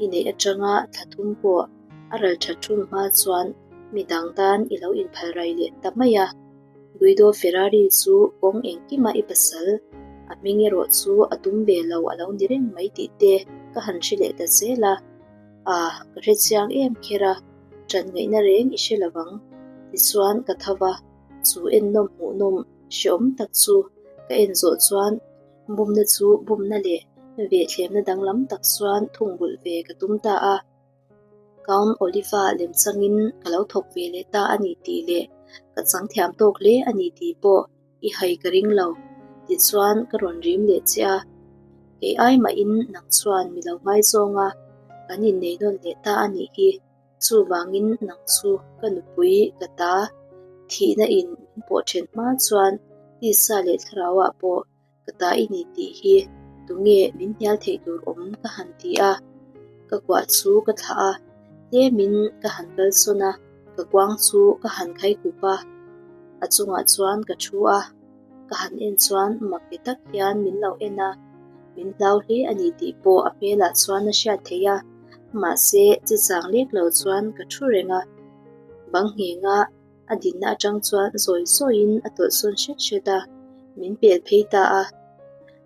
i neih atanga thla thum pawh a ral that thum hma chuan midang tan i lo inphal rai leh ta mai a. Guido Ferrari chu kawng engkima i pasal, a hming erawh chu a tum ve lo a lo ni reng mai tih te ka han hre leh ta zel a. Ah, ka hrechiang em kher a. Ṭan ngaihna reng i hre lo vang. Tichuan ka tho va, chu ennawm hmuhnawm hreawm tak chu ka en zawh chuan bumna chu bumna leh vehthlêmna danglam tak chuan thungbulh ve ka tum ta a. Count Oliva lemchangin ka lo thawk ve leh ta a ni tih leh ka chang thiam tawk hle a ni tih pawh I hai ka ring lo. Tichuan ka rawn rim leh che a, kei ai mahin nang chuan mi lo ngaizawng a, kan innei nawn leh ta a nih hi. Chuvangin nang chu ka nupui ka ta, thihna in min pawh then hma chuan tisa leh thlarauah pawh ka ta i ni tih hi tunge min hnial theih tur awm ka han ti a. Ka kuah chu ka thlah a, tlemin ka han kalsawn a. Ka kuang chu ka han khai kup a, a chungah chuan ka thu a, ka han en chuan mak ti tak hian min lo en a, min hlau hle a ni tih pawh a hmelah chuan a hriat theih a, mahse chi chang lek lo chuan ka thu reng a, bang nghenga a dinna atang chuan zawi zawiin a tawlh sawn hret hret a, min pel phei ta a,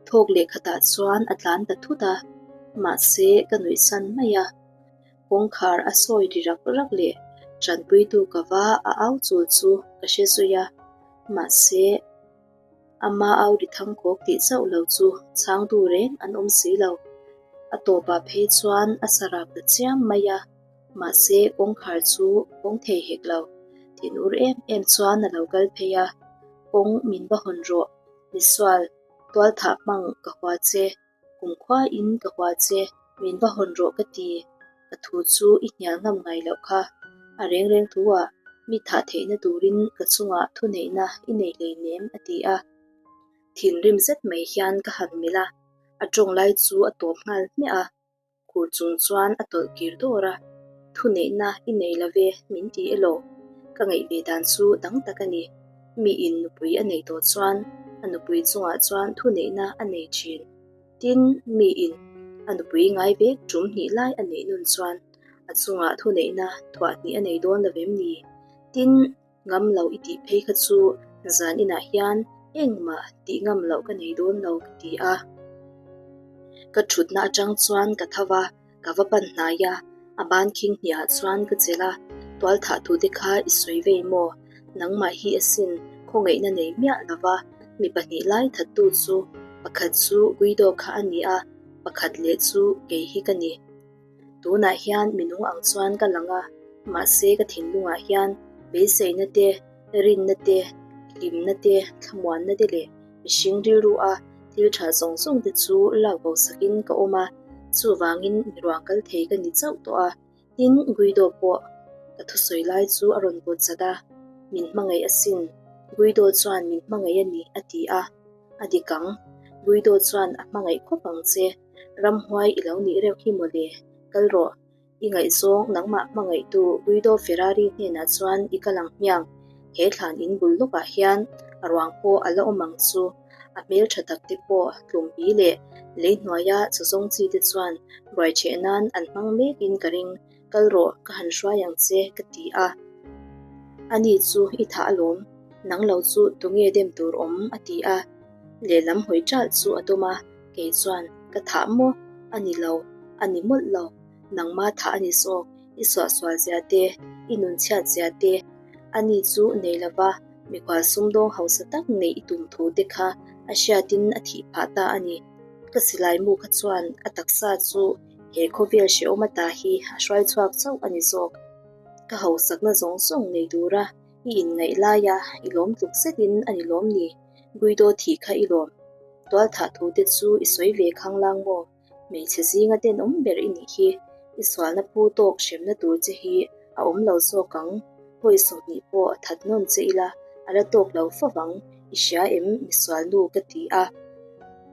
thawk leh khatah chuan a tlan ta thut a, mahse ka nuih san mai a. Kawngkhar a sawi ri rak rak leh tanpuitu ka va a au chul chu ka hre zui a, mahse ama au ri thangkhawk tih chauh lo chu chhangtu reng an awm si lo. A tawpah phei chuan a sa rak ta chiam mai a, mahse kawngkhar chu kawng thei hek lo. Thinur em em chuan a lo kal phei a, Kawng min va hawn rawh, misual, tualthah hmang ka hua che. Kumkhuain ka hua che, min va hawn rawh ka ti, ka thu chu i hnial ngam ngai loh kha. A reng reng thu ah mi thah theihna turin ka chungah thuneihna i nei hleinem a ti a. Thinrim zet mai hian ka han melh a, a tawng lai chu a tawp nghal hmiah a. Khur chung chuan a tawlh kir dawr a, Thuneihna i nei lo ve min ti elaw? Ka ngaih ve dan chu dang tak a ni. Miin nupui a nei tawh chuan a nupui chungah chuan thuneihna a nei thin. Tin, miin a nupui ngai vek tum hnih lai a neih nun chuan a chungah thuneihna thuah hnih a nei dawn lo vem ni? Tin, Ngam lo i tih phei kha chu zan inah hian engmah tih ngam loh ka nei dawn lo ka ti a. Ka thutna atang chuan ka tho va, ka va pan hnai a, a ban khing hniah chuan ka chelh a, tual thah tu te kha i sawi vei maw? Nangmah hi asin khawngaihna nei miah lo va, mi pahnih lai thattu chu pakhat chu Guido kha a ni a, pakhat leh chu kei hi ka ni. Tunah hian minung ang chuan ka lang a, mahse ka thinlungah hian beiseina te, rinna te, hlimna te, thlamuanna te leh mihring rilru a thil tha zawng zawng te chu lak bo sakin ka awm a, chuvangin mi ruang kal thei ka ni chauh tawh a, tin Guido pawh ka thusawi lai chu a rawn vawt zat a, min hmangaih asin, Guido chuan min hmangaih a ni a ti a, a dik ang, Guido chuan a hmangaih khawp ang che. Ramhuai i lo nih reuh hi mawle, kal rawh. I ngaihzawng nangmah hmangaihtu Guido Ferrari hnenah chuan i kal ang hmiang. He thlan in bul lawkah hian a ruang pawh a la awm ang chu. A hmel tha tak te pawh tlumpi leh lei hnuaia chawzawng chi te chuan ruaicheh nan an hmang mekin ka ring. Kal rawh, ka han hruai ang che, ka ti a. Ani chu i thah alawm, nang lo chu tunge dem tur awm? a ti a. Lehlam hawi ṭalh chu a tum a, kei chuan, Ka thah maw? A ni lo, a ni mawlh lo. Nangma thah a ni zawk, i suahsual zia te, i nun chhiat zia te, ani chu nei lova mikhual sumdawng hausa tak neih i tum thu te kha a hriatin a thih phah ta a ni. Ka silai mu kha chuan a taksa chu he khawvel hrehawm ata hi a hruai chhuak chauh a ni zawk. Ka hausakna zawng zawng nei tura i inngaih laia i lawm tluk zetin a ni lawm ni? Guido thih kha i lawm. Tualthah thu te chu i sawi ve khanglang maw? Hmeichhe zinga tenawm ber i nih hi, i sualna pu tawk hremna tur che hi a awm lo zawk ang. Hawi 20 pawh that nawn che ila a la tawk lo fo vang, i hria em misual nu ka ti a.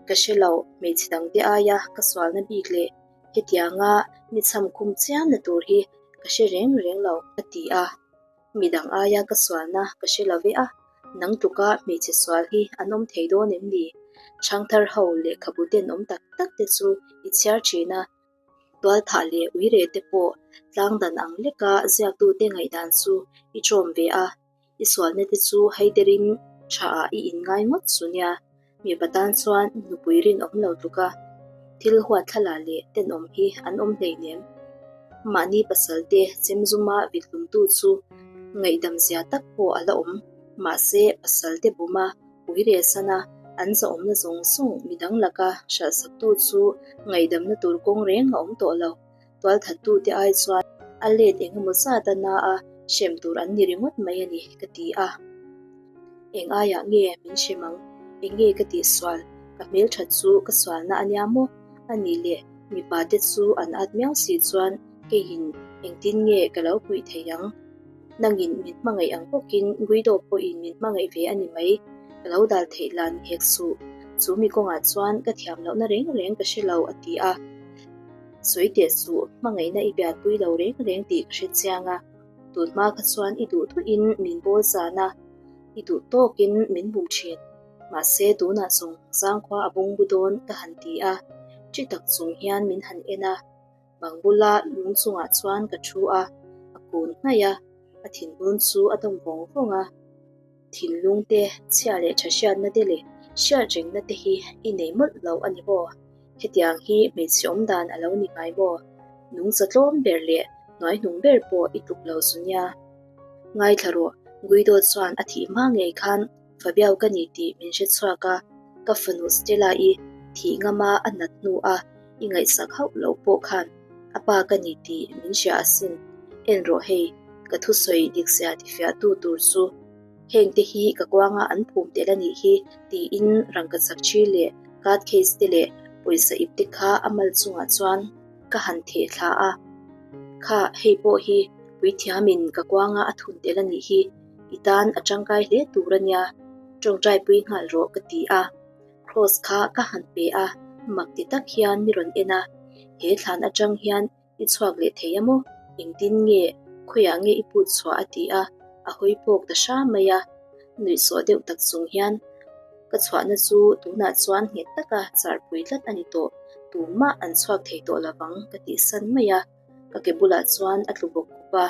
Ka hre lo, hmeichhe dangte aia ka sualna bik leh hetianga mi chham khum chiamna tur hi ka hre reng reng lo a ti a. Midang aia ka sualna ka hre lo ve a, nang tluka hmeichhe sual hi an awm thei dawn em ni? Chhangthar ho lehkhabu tenawm tak tak te chu i chhiar thin a, tualthah leh uire te pawh tlang dan ang leka ziaktute ngaihdan chu i ṭawm ve a, i sualna te chu haiderin tha ah i inngai ngawt chu nia. Mipa tan chuan nupui rinawm lo tluka thil huat thlalak leh tenawm hi an awm hleinem. Mahni pasal te chemzuma vithlumtu chu ngaihdam zia tak pawh a la awm. Mahse, pasal te buma ui rehsana an zahawmna zawng zawng midang laka hralhsaktu chu ngaihdamna tur kawng reng a awm tawh lo. Tualthattute ai chuan a let eng emaw zat a na a, hrem tur an ni ringawt mai a ni, ka ti a. Eng aiah nge min hrem ang? Eng nge ka tihsual? Ka hmelthat chu ka sualna a nia maw? A nih leh mipa te chu an at miau si chuan keiin engtin nge ka lo puih thei ang? Nangin min hmangaih ang bawkin Guido pawhin min hmangaih ve a ni mai. Ka lo dal theih lah ni hek suh. Chu mi kawngah chuan ka thiam lohna reng reng ka hre lo, a ti a. Sawi teh suh, hmangaihna i bialpui lo reng reng tih ka hre chiang a. Tun hma kha chuan i duh duhin min bawl zan a, i duh tawkin min bum thin. Mahse tunah zawng zangkhua a bungbu dawn ka han ti a, ṭi tak chung hian min han en a. Bang bula lung chungah chuan ka thu a, a kun hnaih a, a thinlung chu a dawm vawng vawng a. Thinlung te, chhia leh tha hriatna te leh hriat rengna te hi i nei mawlh lo a ni maw? Hetiang hi hmeichhe awm dan a lo ni ngai maw? Nungcha tlawm ber leh hnuaihnung ber pawh i tluk lo zu nia. Ngaithla rawh, Guido chuan a thih hma ngei khan Fabiao ka ni tih min hre chhuak a, ka fanu Stella-i thih ngama a nat hnu a i ngaihsak hauh loh pawh khan a pa ka ni tih min hria asin. En rawh hei, ka thusawi dikzia tifiahtu tur chu hengte hi ka kuanga an phum tel a nih hi tiin rangkachak thi leh card case te leh pawisa ip te kha a mal chungah chuan ka han theh thla a. Kha hei pawh hi puithiamin ka kuanga a thun tel a nih hi, i tan a tangkai hle tur a nia, tawngtai pui nghal rawh ka ti a. Cross kha ka han pe a, mak ti tak hian mi rawn en a, he thlan atang hian i chhuak leh thei a maw? Engtin nge, khawiah nge i put chhuah a ti a, a hawi pawk ta hram mai a. Nuihsawh deuh tak chung hian ka chhuahna chu tunah chuan nghet taka charpui tlat a ni tawh, tumah an chhuak thei tawh lovang ka tihsan mai a. Ka ke bulah chuan a tlu bawk khup a.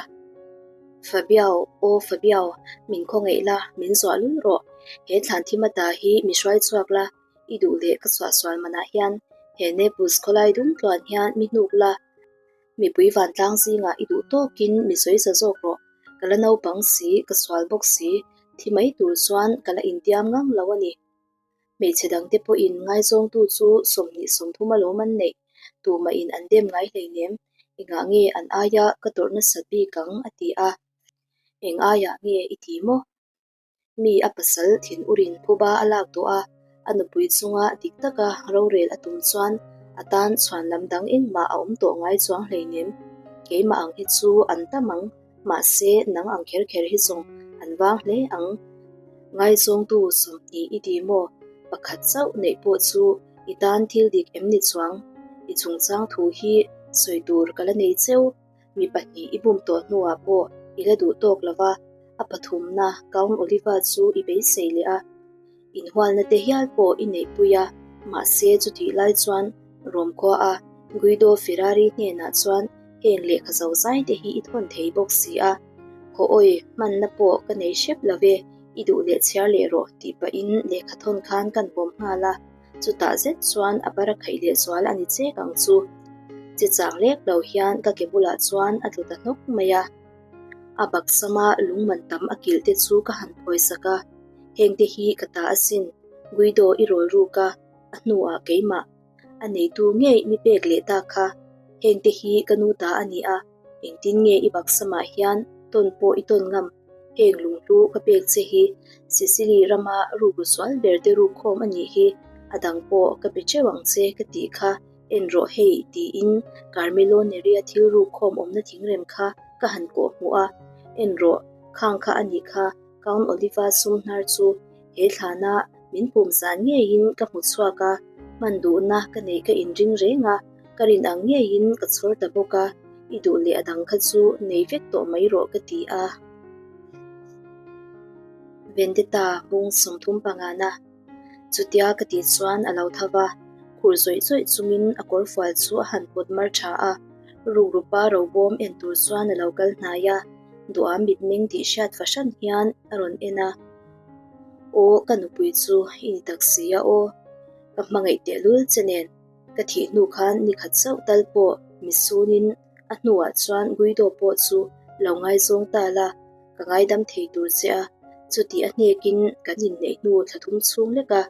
Fabiao, aw Fabiao, min khawngaih la, min zuah lul rawh. He thlan thim ata hi mi hruai chhuak la, i duh leh ka suahsual manah hian he Naples khawlai dum tluan hian mi hnuk la. Mipui vantlang zingah i duh tawkin mi sawi za zawk rawh. Ka la naupang si, ka sual bawk si, thi mai tur chuan ka la intiam ngang lo a ni. Hmeichhe dangte pawhin ngaizawngtu chu 20 30 alawm an neih, tumahin an dem ngai hleinem, engah nge an aia ka tawrh nasat bik ang a ti a. Eng aiah nge i ti maw? Mi a pasal thin urin phuba a lak tawh a, a nupui chunga dik taka rorel a tum chuan a tan chhuan lam dang engmah a awm tawh ngai chuang hleinem. Keimah ang hi chu an tam ang. Mahse, nang ang kher kher hi zawng an vang hle ang. Ngaizawngtu 20 i ti maw? Pakhat chauh neih pawh chu i tan thil dik em ni chuang? I chungchang thu hi sawi tur ka la nei cheu. Mi pahnih i bum tawh hnuah pawh i la duh tawk lo va, a pathumna Count Oliva chu i beisei leh a. Inhualna te hial pawh i neihpui a, mahse chutih lai chuan Rome khua a Guido Ferrari hnenah chuan. Heng lehkha zo zai te hi i thawn thei bawk si a, khaw awi hmanna pawh ka nei hrep lo ve, i duh leh chhiar leh rawh tih pahin lehkha thawn khan kan pawm nghal a, chutah zet chuan a bara khaih leh zual a ni chek ang chu. Che chang lek lo hian ka ke bulah chuan a tlu ta hnawk mai a. A baksama lungman tam a kilh te chu ka han phawisak a, heng te hi ka ta asin, Guido i rawl ruk a, a hnuah keimah. A neitu ngei mi pek leh ta kha, heng te hi ka nu ta a ni a, engtin nge i baksamah hian tawn pawh i tawn ngam, heng lunghlu ka pek che hi Sicily rama rukru sual ber te ruk khawm a nih hi, a dang pawh ka pe teuh ang che ka tih kha en rawh hei tiin Carmelo Neri-a thil ruk khawm awmna thingrem kha ka han kawh hmuh a, en rawh khang kha a nih kha. Count Oliva sum hnar chu he thlana min pum zan ngeiin ka hmu chhuak a, hman duhna ka neih ka inring reng a, ka rin ang ngeiin ka chhawr ta bawk a, i duh leh a dang kha chu nei vek tawh mai rawh ka ti a. Vendetta bung 35 na. Chutia ka tih chuan a lo tho va, khur zawih zawih chungin a kawrfual chu a han pawt mar tha a, rukrupa robawm en tur chuan a lo kal hnai a, duha mitmeng tih hriat fahran hian a rawn en a, Aw ka nupui chu i ni tak si a aw, ka hmangaih tehlul che nen ka thih hnu khan nikhat chauh tal pawh misunin a hnuah chuan Guido pawh chu lo ngaizawng ta la, ka ngaidam thei tur che a, chutih a hnekin kan inneih hnu thla thum chhung lek a,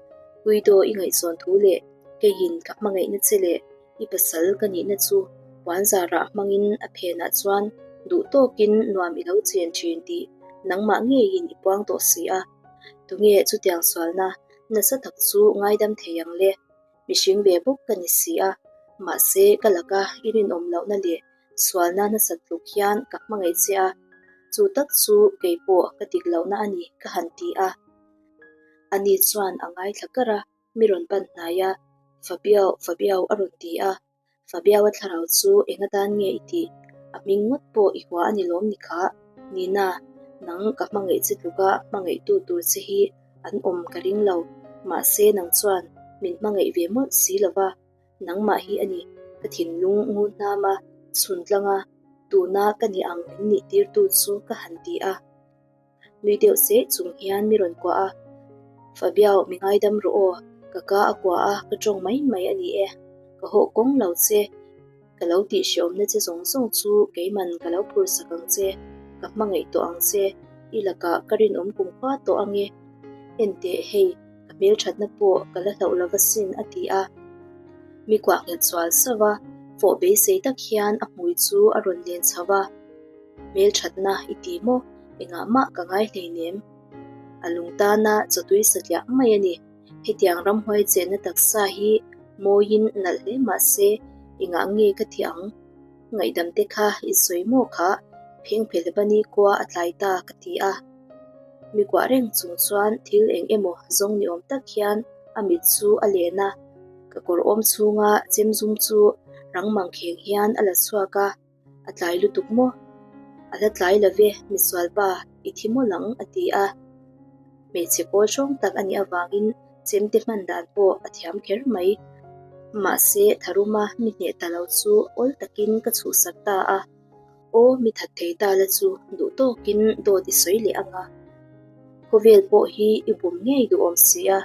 Guido i ngaihzawn thu leh keiin ka hmangaihna che leh i pasal ka nihna chu puan zarah hmangin a phenah chuan duh tawkin nuam i lo chen thin tih nangmah ngeiin i puang tawh si a, tunge chutiang sualna nasa tak chu ngaidam thei ang le? Mihring ve bawk ka ni si a, mahse ka laka i rinawm lohna leh sualna nasat tluk hian ka hmangaih che a, chu tak chu kei pawh ka dik lohna a ni ka han ti a. Ani chuan a ngaithla kar a, mi rawn pan hnai a, Fabio, Fabio a rawn ti a, Fabio-a thlarau chu eng atan nge i tih? A hming ngawt pawh i hua a ni lawm ni kha? Nina, nang ka hmangaih che tluka hmangaihtu tur che hi an awm ka ring lo, mahse nang chuan min hmangaih ve mawlh si lo va, nangmah hi a ni ka thinlung ngun hnam a, chhun tlang a, tuna ka ni ang min nih tirtu chu ka han ti a. Nui deuh seh chung hian mi rawn kuah a, Fabiao mi ngaidam rawh aw, ka ka a kuah a, ka tawng mai mai a ni e, ka hawh kawng lo che, ka lo tih hreawmna che zawng zawng chu keiman ka lo phur sak ang che, ka hmangaih tawh ang che, i lakah ka rinawm kumkhua tawh ange, enteh hei ka hmelthatna pawh ka la hlauh lo va sin a ti a. Mi kuah nghet zual sauh a, fawh beisei tak hian a hmui chu a rawn len chho va. Hmelthatna i ti maw? Engah mah ka ngai hleinem. A lung tana chawtui satliah mai a ni. Hetiang ramhuai chenna taksa hi mawiin nalh hle mah se engah nge ka ti ang? Ngaihdam te kha i sawi maw kha Phengphelebani kua a tlai ta ka ti a. Mi kuah reng chung chuan thil eng emaw zawng ni awm tak hian a mit chu a len a, ka kawr awm chhunga chem zum chu rang mangkheng hian a la chhuak a. A tlai lutuk maw? A la tlai lo ve, misualpa, i thi mawlh ang, a ti a. Hmeichhe kawl hrawng tak a nih avangin chemte hman dan pawh a thiam kher mai. Mahse, tharuma mi hneh ta lo chu awl takin ka chhuhsak ta a. Aw, mi that thei ta la chu duh tawkin dawt i sawi leh ang a. Khawvel pawh hi i bum ngei duhawm si a,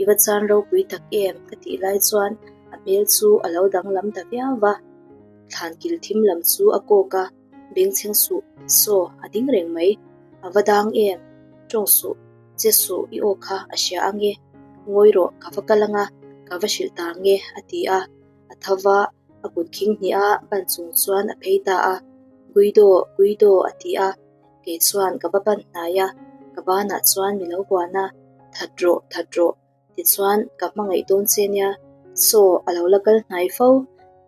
i va chan ropui tak em ka tih lai chuan a hmel chu a lo danglam ta viau va. Thlan kil thim lam chu a kawk a, bengchheng suh, saw, a ding reng mai. A va dang em? Tawng suh, che suh i aw kha a hria ang e. Ngawi rawh, ka va kal ang a, ka va hrilh ta ang e, a ti a. A tho va, a kut khing hnih a ban chung chuan a phei ta a. Guido, Guido, a ti a. Kei chuan ka va ban hnai a, ka banah chuan mi lo vuan a, That rawh, that rawh, Tichuan, ka hmangaih dawn che nia, saw a lo la kal hnai fo.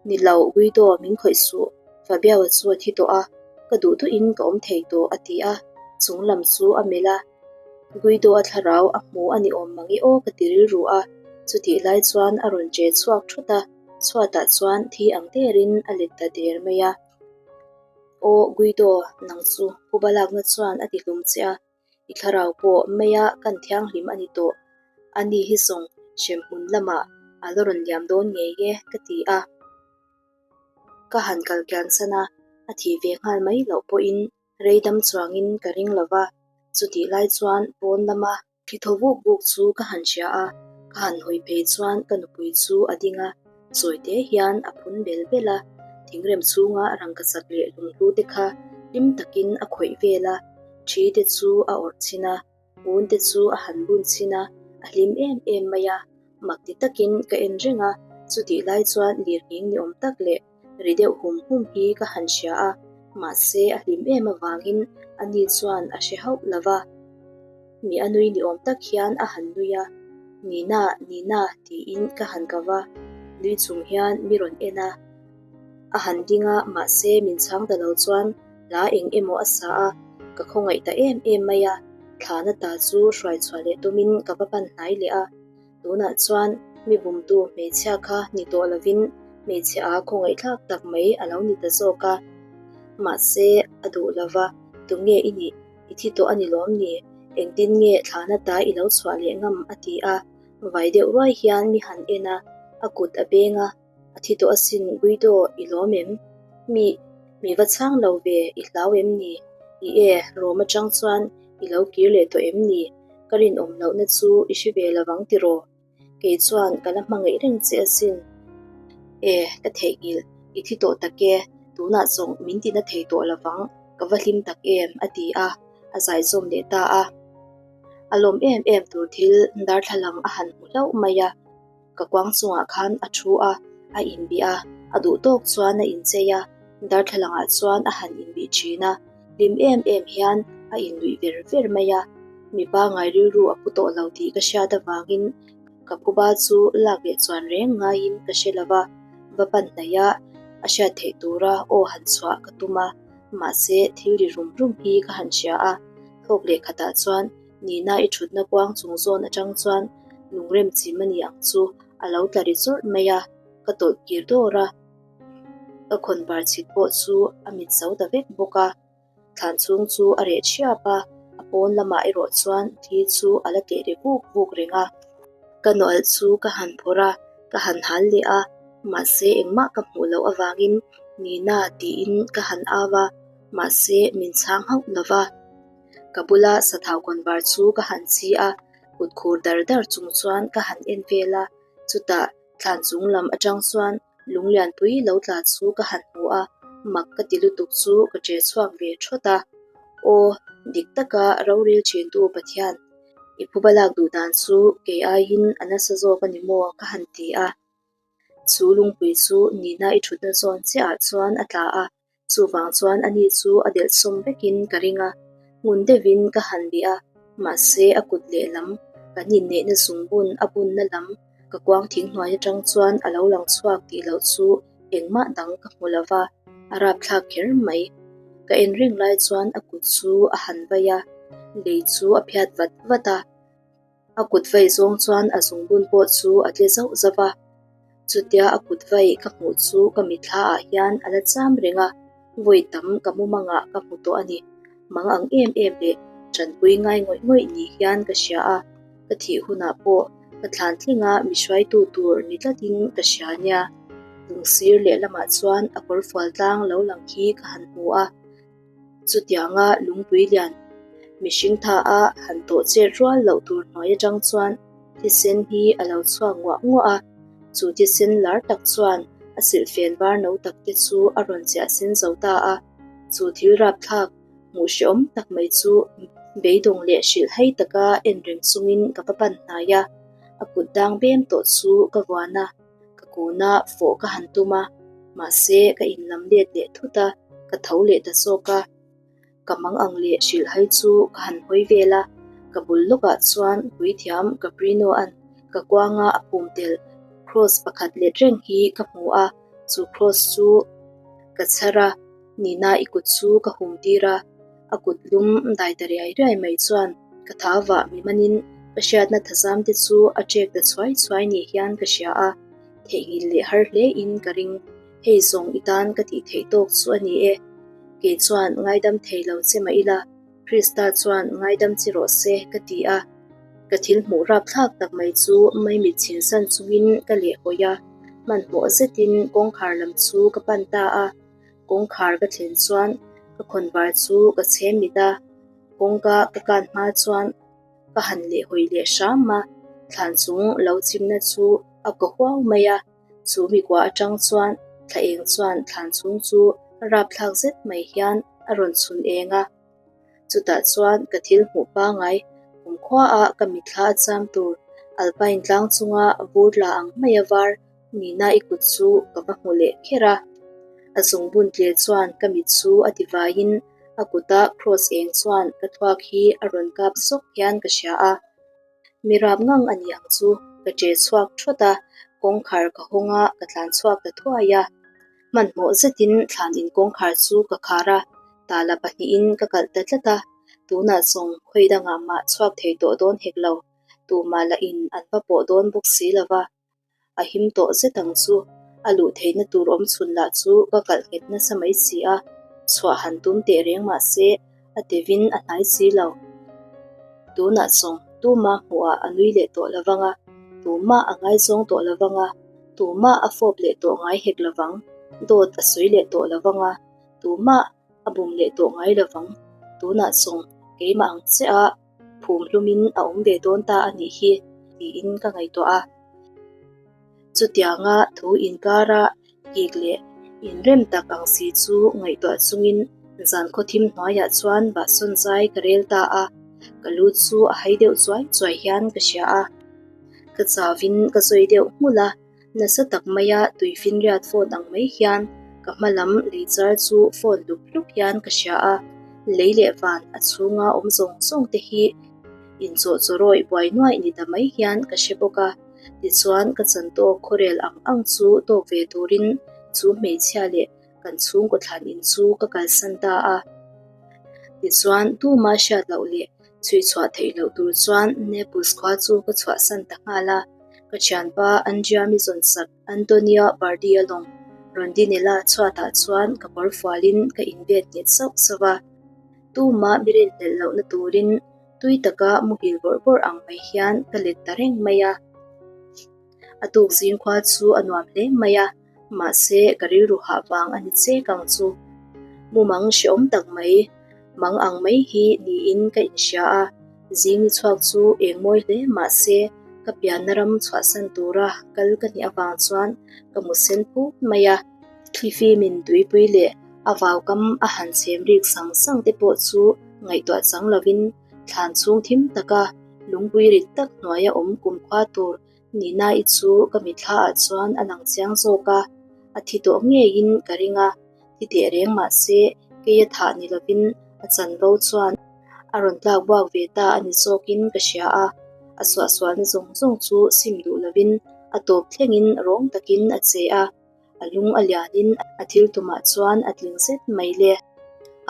Ni lo, Guido, min khawih suh, Fabiao chu a thi tawh a, ka duh duhin ka awm thei tawh, a ti a, chung lam chu a melh a. Guido a thlarau a hmu a ni awm mang i aw ka ti rilru a, chutih lai chuan a rawn che chhuak thut a, chhuatah chuan thi ang derin a let ta der mai a. Aw, Guido, nang chu phuba lakna chuan a ti hlum che a. I thlarau pawh meia kan thianghlim a ni tawh. A ni hi zawng hremhmun lamah a la rawn liam dawn ngei e ka ti a. Ka han kal kian san a, A thih ve nghal mai loh pawhin rei dam chuangin ka ring lo va, chutih lai chuan pawn lama thli thaw vuk vuk chu ka han hria a, ka han hawi phei chuan ka nupui chu a ding a, chawi te hian a phun bel bel a, thingrem chhunga rangkachak leh lunghlu te kha hlim takin a khawih vel a, thi te chu a awrh chhin a. Un te chu a han bun chhin a, a hlim em em mai a, mak ti takin ka en reng a, chutih lai chuan lirnghing ni awm tak leh ri deuh hum hum hi ka han hria a, mahse a hlim em avangin ani chuan a hre hauh lo va. Mi a nui ni awm tak hian a han nui a, Nina, Nina tiin ka han ka va, nui chung hian mi rawn en a, a han ding a, mahse min chhang ta lo chuan Hla eng emaw a sa a, ka khawngaih ta em em mai a, thlana ta chu hruai chhuah leh tumin ka va pan hnai leh a. Tunah chuan mi bumtu hmeichhia kha ni tawh lovin hmeichhe a khawngaihthlak tak mai a lo ni ta zawk a. Mahse, a duh lova, Tunge i nih? I thi tawh a ni lawm ni? Engtin nge thlana ta i lo chhuah leh ngam? a ti a. Vai deuh ruai hian mi han en a, a kut a beng a. A thi tawh asin Guido, i lawm em? Mi, mi va chhang lo ve, i hlau em ni? I e, Rome atang chuan i lo kir leh tawh em ni? Ka rinawm lohna chu i hre ve lovang tiraw? Kei chuan ka la hmangaih reng che asin. E, ka theihnghilh, i thi tawh tak e, tunah zawng min tina thei tawh lovang, ka va hlim tak em, a ti a, a zaizawm leh ta a. A lawm em em tur thil darthlalang a han hmu hlauh mai a. Ka kuang chungah khan a thu a, a inbih a, a duh tawk chuan a inchei a, darthlalangah chuan a han inbih thin a, hlim em em hian a innuih ver ver mai a. Mipa ngai rilru a pu tawh lo tih ka hriat avangin ka phuba chu lak leh chuan reng ngaiin ka hre lo va, va pan hnaih a, a hriat theih tura aw han chhuah ka tum a, mahse thil ri rum rum hi ka han hria a, thawk leh khatah chuan Nina i thutna kuang chung zawn atang chuan lungrem chim a ni ang chu a lo tla ri chawrh mai a, ka tawlh kir dawr a. Ka khawn bar chhit pawh chu a mit zo ta vek bawk a, thlan chhung chu a reh thiap a, a pawn lamah erawh chuan thi chu a la teh ri vuk vuk reng a. Ka nawlh chu ka han phawrh a, ka han hal leh a, mahse engmah ka hmuh loh avangin Nina tiin ka han au a, mahse min chhang hauh lo va. Ka bula sathau kawnvar chu ka han chi a, kut khur dar dar chung chuan ka han en vel a, chutah thlan chung lam atang chuan lunglianpui lo tla chu ka han hmu a, mak ka ti lutuk chu ka che chhuak ve thawt a. Aw, dik taka rorel thintu Pathian, i phuba lak duh dan chu kei aiin a nasa zawk a ni maw ka han ti a. Chu lungpui chu Nina i thutna zawn chiahah chuan a tla a, Chuvang chuan ani chu a delh sawm vekin ka ring a, hmun deuhin ka han bih a, mahse a kut lehlam kan inneihna zungbun a bunna lam ka kuang thing hnuai atang chuan a lo lang chhuak tih loh chu engmah dang ka hmu lo va, a rapthlak kher mai. Ka en reng lai chuan a kut chu a han vai a, lei chu a phiat vat vat a. A kut vai zawng chuan a zungbun pawh chu a tle zauh zauh a, chutia a kut vai ka hmuh chu ka mitthla ah hian a la cham reng a, vawi tam ka mumangah ka hmu tawh a ni. Mang ang em em leh tanpui ngai ngawih ngawih ni hian ka hria a, ka thih hunah pawh ka thlan tlinga mi hruaitu tur ni tlatin ka hria nia. Lungsir lehlamah chuan a kawrfual tlang lo lang hi ka han hmu a. Chutianga lungpui lian mihring tha a han tawh chet rual loh tur hnuai atang chuan thisen hi a lo chhuak nguah nguah a, chu thisen lar tak chuan a silhfen var no tak te chu a rawn chiah sen zo ta a, chu thil rapthlak hmuh hrehawm tak mai chu beidawng leh hrilh hai taka en reng chungin ka va pan hnai a, a kut dang bem tawh chu ka vuan a. Ka kuna fawh ka han tum a, mahse ka inlam let leh thut a, ka tho leh ta zawk a. Ka mang ang leh hrilhhai chu ka han hawi vel a, ka bul lawkah chuan puithiam Caprino-a'n ka kuanga a pum tel cross pakhat let reng hi ka hmu a, chu cross chu ka chhar a, Nina i kut chu ka hum tir a, a kut lum dai ta riai riai mai chuan ka tha vah mi manin ka hriatna thazam te chu a ṭek ta chhuai chhuai ni hian ka hria a, theihnghilh leh har hle in ka ring. Hei zawng i tan ka tih theih tawk chu a ni e. Kei chuan ngaidam thei lo che mah ila, Krista chuan ngaidam che rawh se ka ti a. Ka thil hmuh rapthlak tak mai chu maimit chhinsan chungin ka lehhawi a, hmanhmawh zetin kawngkhar lam chu ka pan ta a. Kawngkhar ka thlen chuan ka khawnvar chu ka chhem mit a, kawngka ka kan hma chuan ka han leh hawi leh hram a, thlan chung lo chimna chu a kaw huau mai a, chu mi kua atang chuan thla eng chuan thlan chung chu rapthlak zet mai hian a rawn chhun eng a. Chutah chuan ka thil hmuh pangai kumkhua-a ka mitthla a cham tur Alpine tlang chunga vur tla ang maia var nihna i kut chu ka va hmu leh kher a. A zungbun tle chuan ka mit chu a ti vaiin a kuta cross eng chuan ka thluak hi a rawn kap zawk hian ka hria a. Mi rap ngang a ni ang chu, ka che chhuak thawt a, kawngkhar ka hawng a, ka tlan chhuak ta thuai a. Hmanhmawh zetin thlan in kawngkhar chu ka khar a, tala pahnihin ka kalh ta tlat a, tunah zawng khawi dangah mah chhuak thei tawh dawn hek lo, tumah lah in an va pawh dawn bawk si lo va. A him tawh zet ang chu, a luh theihna tur awm chhun lah chu ka kalh nghet nasa mai si a, chhuah han tum teh reng mah se a tevin a hnai si lo. Tunah zawng tumah hmuhah a nui leh tawh lo vang a, tumah a ngaizawng tawh lo vang a, tumah a fawp leh tawh ngai hek lo vang, dawt a sawi leh tawh lo vang a, tumah a bum leh tawh ngai lo vang. Tunah zawng keimah ang chiah a. Phum hlumin a awm ve dawn ta a nih hi tiin ka ngaihtuah a. Chutianga thu inkara kik leh inrem tak ang si chu ngaihtuah chungin zan khawthim hnuaiah chuan bahsawn zai ka rel ta a, ka lu chu a hai deuh chuai chuai hian ka hria a. Ka chauvin ka zawi deuh nghulh a. Nasa tak maia tuifinriat phone ang mai hian ka hma lam lei char chu phone hlup hlup hian ka hria a, lei leh van a chhunga awm zawng zawng te hi inchawh chawrawih buai nuaih ni ta mai hian ka hre bawk a. Tichuan ka chan tawk khawrel ang ang chu tawk ve turin chu hmeichhia leh kan chhungkaw thlan in chu ka kalsan ta a. Tichuan tuma hriat loh leh chhui chhuah theih loh tur chuan Naples khua chu ka chhuahsan ta nghal a. Ka thianpa Andrea mi zawn sak Antonio Bardia lawng Rondinella chhuatah chuan ka kawr fualin ka inbet nghet sauh sauh a. Tuma mi rinhlelh lohna turin tui taka muhil bawrh bawrh ang mai hian ka let ta reng mai a. A tuk zing khua chu a nuam hle mai a. Mahse, ka rilru hah vang a ni chek ang chu. Mumang hrehawm tak mai, mang ang mai hi niin ka inhria a, zing ni chhuak chu eng mawi hle mahse, ka pianna ram chhuahsan tura kal ka nih avang chuan ka mu sen phut mai a. Thlifimin tuipui leh a vaukam a han chhem rik sang sang te pawh chu ngaihtuah chang lovin thlan chhung thim taka lungpui rit tak hnuaia awm kumkhua tur Nina-i chu ka mitthla ah chuan a lang chiang zawk a, a thi tawh ngeiin ka ring a, thi teh reng mah se kei a thah ni lovin a chanvo chuan a rawn tlak buak ve ta a ni zawkin ka hria a, a suahsualna zawng zawng chu sim duh lovin a tawp thlengin rawng takin a che a. A lung a lianin a thil tumah chuan a tling zet mai le.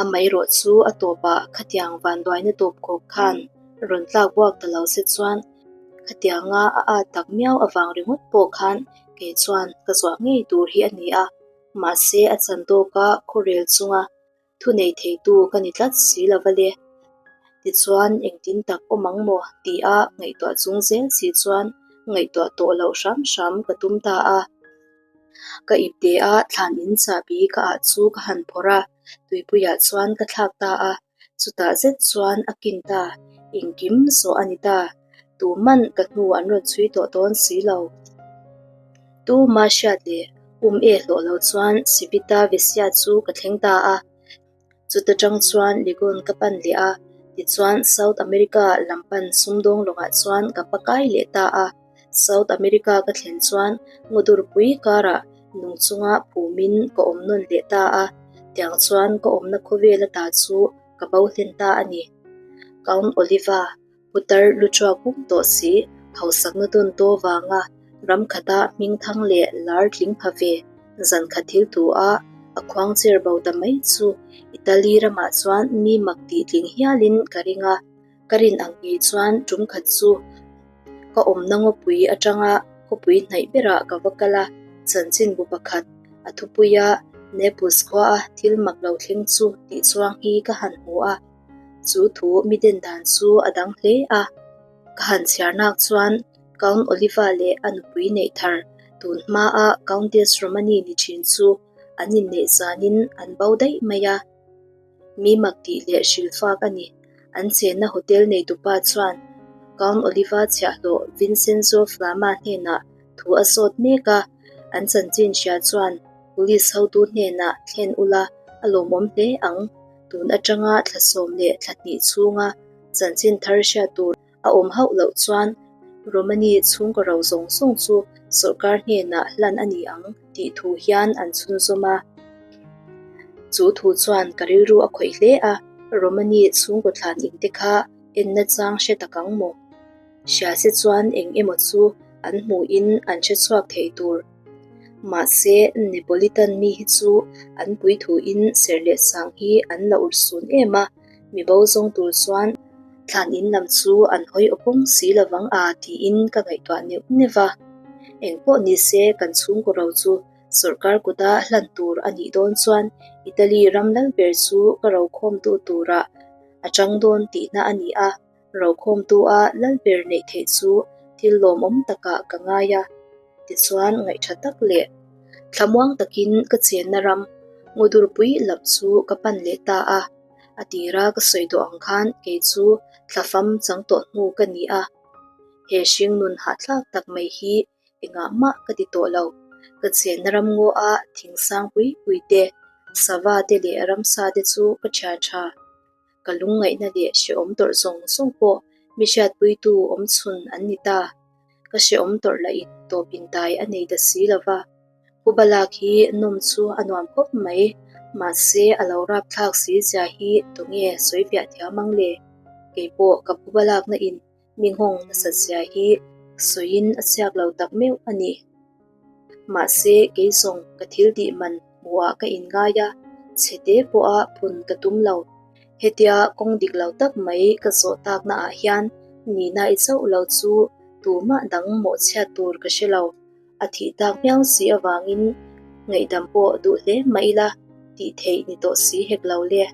Amaherawh chu a tawpah khatiang vanduaina tawp khawp khan rawn tlak buak ta lo se chuan khatianga a at tak miau avang ringawt pawh khan kei chuan ka zuah ngei tur hi a ni a, mahse a chan tawka khawrel chunga Thu nei theitu ka ni tlat si lo va le. Tichuan, engtin tak awm ang maw? tia ngaihtuah chung zel si chuan ngaihtuah tawh loh hram hram ka tum ta a. Ka ipte a thlan in chahbi ka ah chu ka han phawrh a, tuipuiah chuan ka thlak ta a. Chutah zet chuan a kin ta, engkim zawh a ni ta. Tuman ka hnu an rawn chhui tawh dawn si lo. Tuma hriat leh um e hlawh lo chuan Sivita Vesia chu ka thleng ta a. Chuta tang chuan Legon ka pan leh a, tichuan South America lam pan sumdawng lawngah chuan ka pakai leh ta a. South America ka thlen chuan ngawdurpui karah nung chunga phumin ka awm nawn leh ta a, tiang chuan ka awmna khawvel ata chu ka bo hlen ta a ni. Count Oliva. Putar lu chhuak pum tawh si, hausakna dawn taw vanga ram khata hming thang leh lar tling pha ve zan khat thil thu a, a khuang cher bo ta mai chu Italy ramah chuan mi mak tih tling hialin ka ring a, ka rin ang ngei chuan tum khat chu ka awmna ngawpui atanga khawpui hnaih berah ka va kal a, chanchinbu pakhat a thupuia Naples khuaa thil mak lo thleng chu tih chuang hi ka han hmu a. Chu thu mi den dan chu a dang hle a, ka han chhiar nak chuan Count Oliva leh a nupui neih thar tun hmaa Countess Romani ni thin chu An inneih zanin an bo daih mai a. Mi mak tih leh hrilhfak a ni. An chenna hotel neitupa chuan Count Oliva chhiahhlawh Vincenzo Flama hnenah thu a zawt mek a, an chanchin hria chuan Police hotu hnenah thlen ula a lawmawm hle ang. Tun atanga thla sawm leh thla hnih chhunga chanchin thar hriat tur a awm hauh loh chuan Romani chhungkaw ro zawng zawng chu sawrkar hnenah hlan a ni ang tih thu hian an chhunzawm a. Chu thu chuan ka rilru a khawih hle a, Romani chhungkaw thlan in te kha enna chang hre tak ang maw? Hria se chuan eng emaw chu an hmuhin an hre chhuak thei tur. Mahse, Neapolitan mi hi chu an puithuin serh leh sang hi an la urhsun em a. Mi bo zawng tur chuan thlan in lam chu an hawi aw pawng si lovang a tiin ka ngaihtuah neuh neuh va. Engpawh ni se kan chhungkaw ro chu sawrkar kuta hlan tur a nih dawn chuan Italy ram lal ber chu ka rokhawmtu turah a chang dawn tihna a ni a, rokhawmtua lal ber neih theih chu thil lawmawm takah ka ngai a. Tichuan ngaihtha tak leh thlamuang takin ka chenna ram Ngawdurpui lam chu ka pan leh ta a, a tira ka sawi duh ang khan kei chu thlafam chang tawh hnu ka ni a, he hringnun hahthlak tak mai hi engah mah ka ti tawh lo. Ka chenna ram ngaw a thing sang pui pui te, sava te leh ramsa te chu ka thian tha. Ka lungngaihna leh hrehawm tawrh zawng zawng pawh mi hriatpuitu awm chhun an ni ta. Ka hrehawm tawrh lah in tawp intai a nei ta si lo va. Pu Balak hi nawm chu a nuam khawp mai, mahse a lo rapthlak si zia hi tunge sawi fiah thiam ang le? Keipawh ka Pu Balakna in mi nghawng nasat zia hi sawiin a chhiak lo tak meuh a ni. Mahse kei zawng ka thil tih man hmuhah ka inngai a, chhete pawha phun ka tum lo. Hetia kawng dik lo tak mai ka zawh takna ah hian nihna i chauh lo chu tumah dang mawhchhiat tur ka hre lo. A thih tak miau si avangin ngaihdam pawh duh hle mah ila tih theih ni tawh si hek lo le.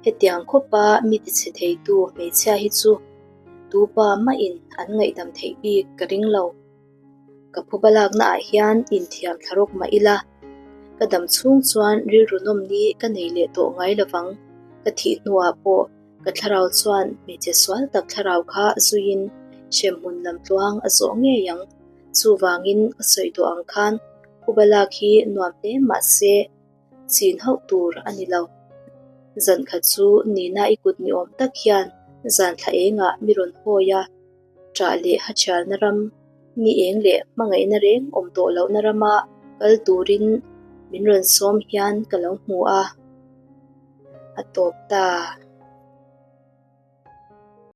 Hetiang khawpa mi tichhe theitu hmeichhia hi chu tupa mahin an ngaihdam theih bik ka ring lo. Ka phuba lakna ah hian inthiam thla rawk mah ila, ka dam chhung chuan rilru nawmni ka nei leh tawh ngai lovang. Ka thih hnuah pawh ka thlarau chuan hmeichhe sual tak thlarau kha zuiin hremhmun lamtluang a zawh ngei ang. Chuvangin ka sawi tawh ang khan phuba lak hi nuam hle mah se chin hauh tur a ni lo. Zan khat chu Nina i kut ni awm tak hian zan thla engah mi rawn hawi a. Ṭah leh hachhialna ram, ni eng leh hmangaihna reng awm tawh lohna rama kal turin min rawn sawm hian ka lo hmu a, a tawp ta.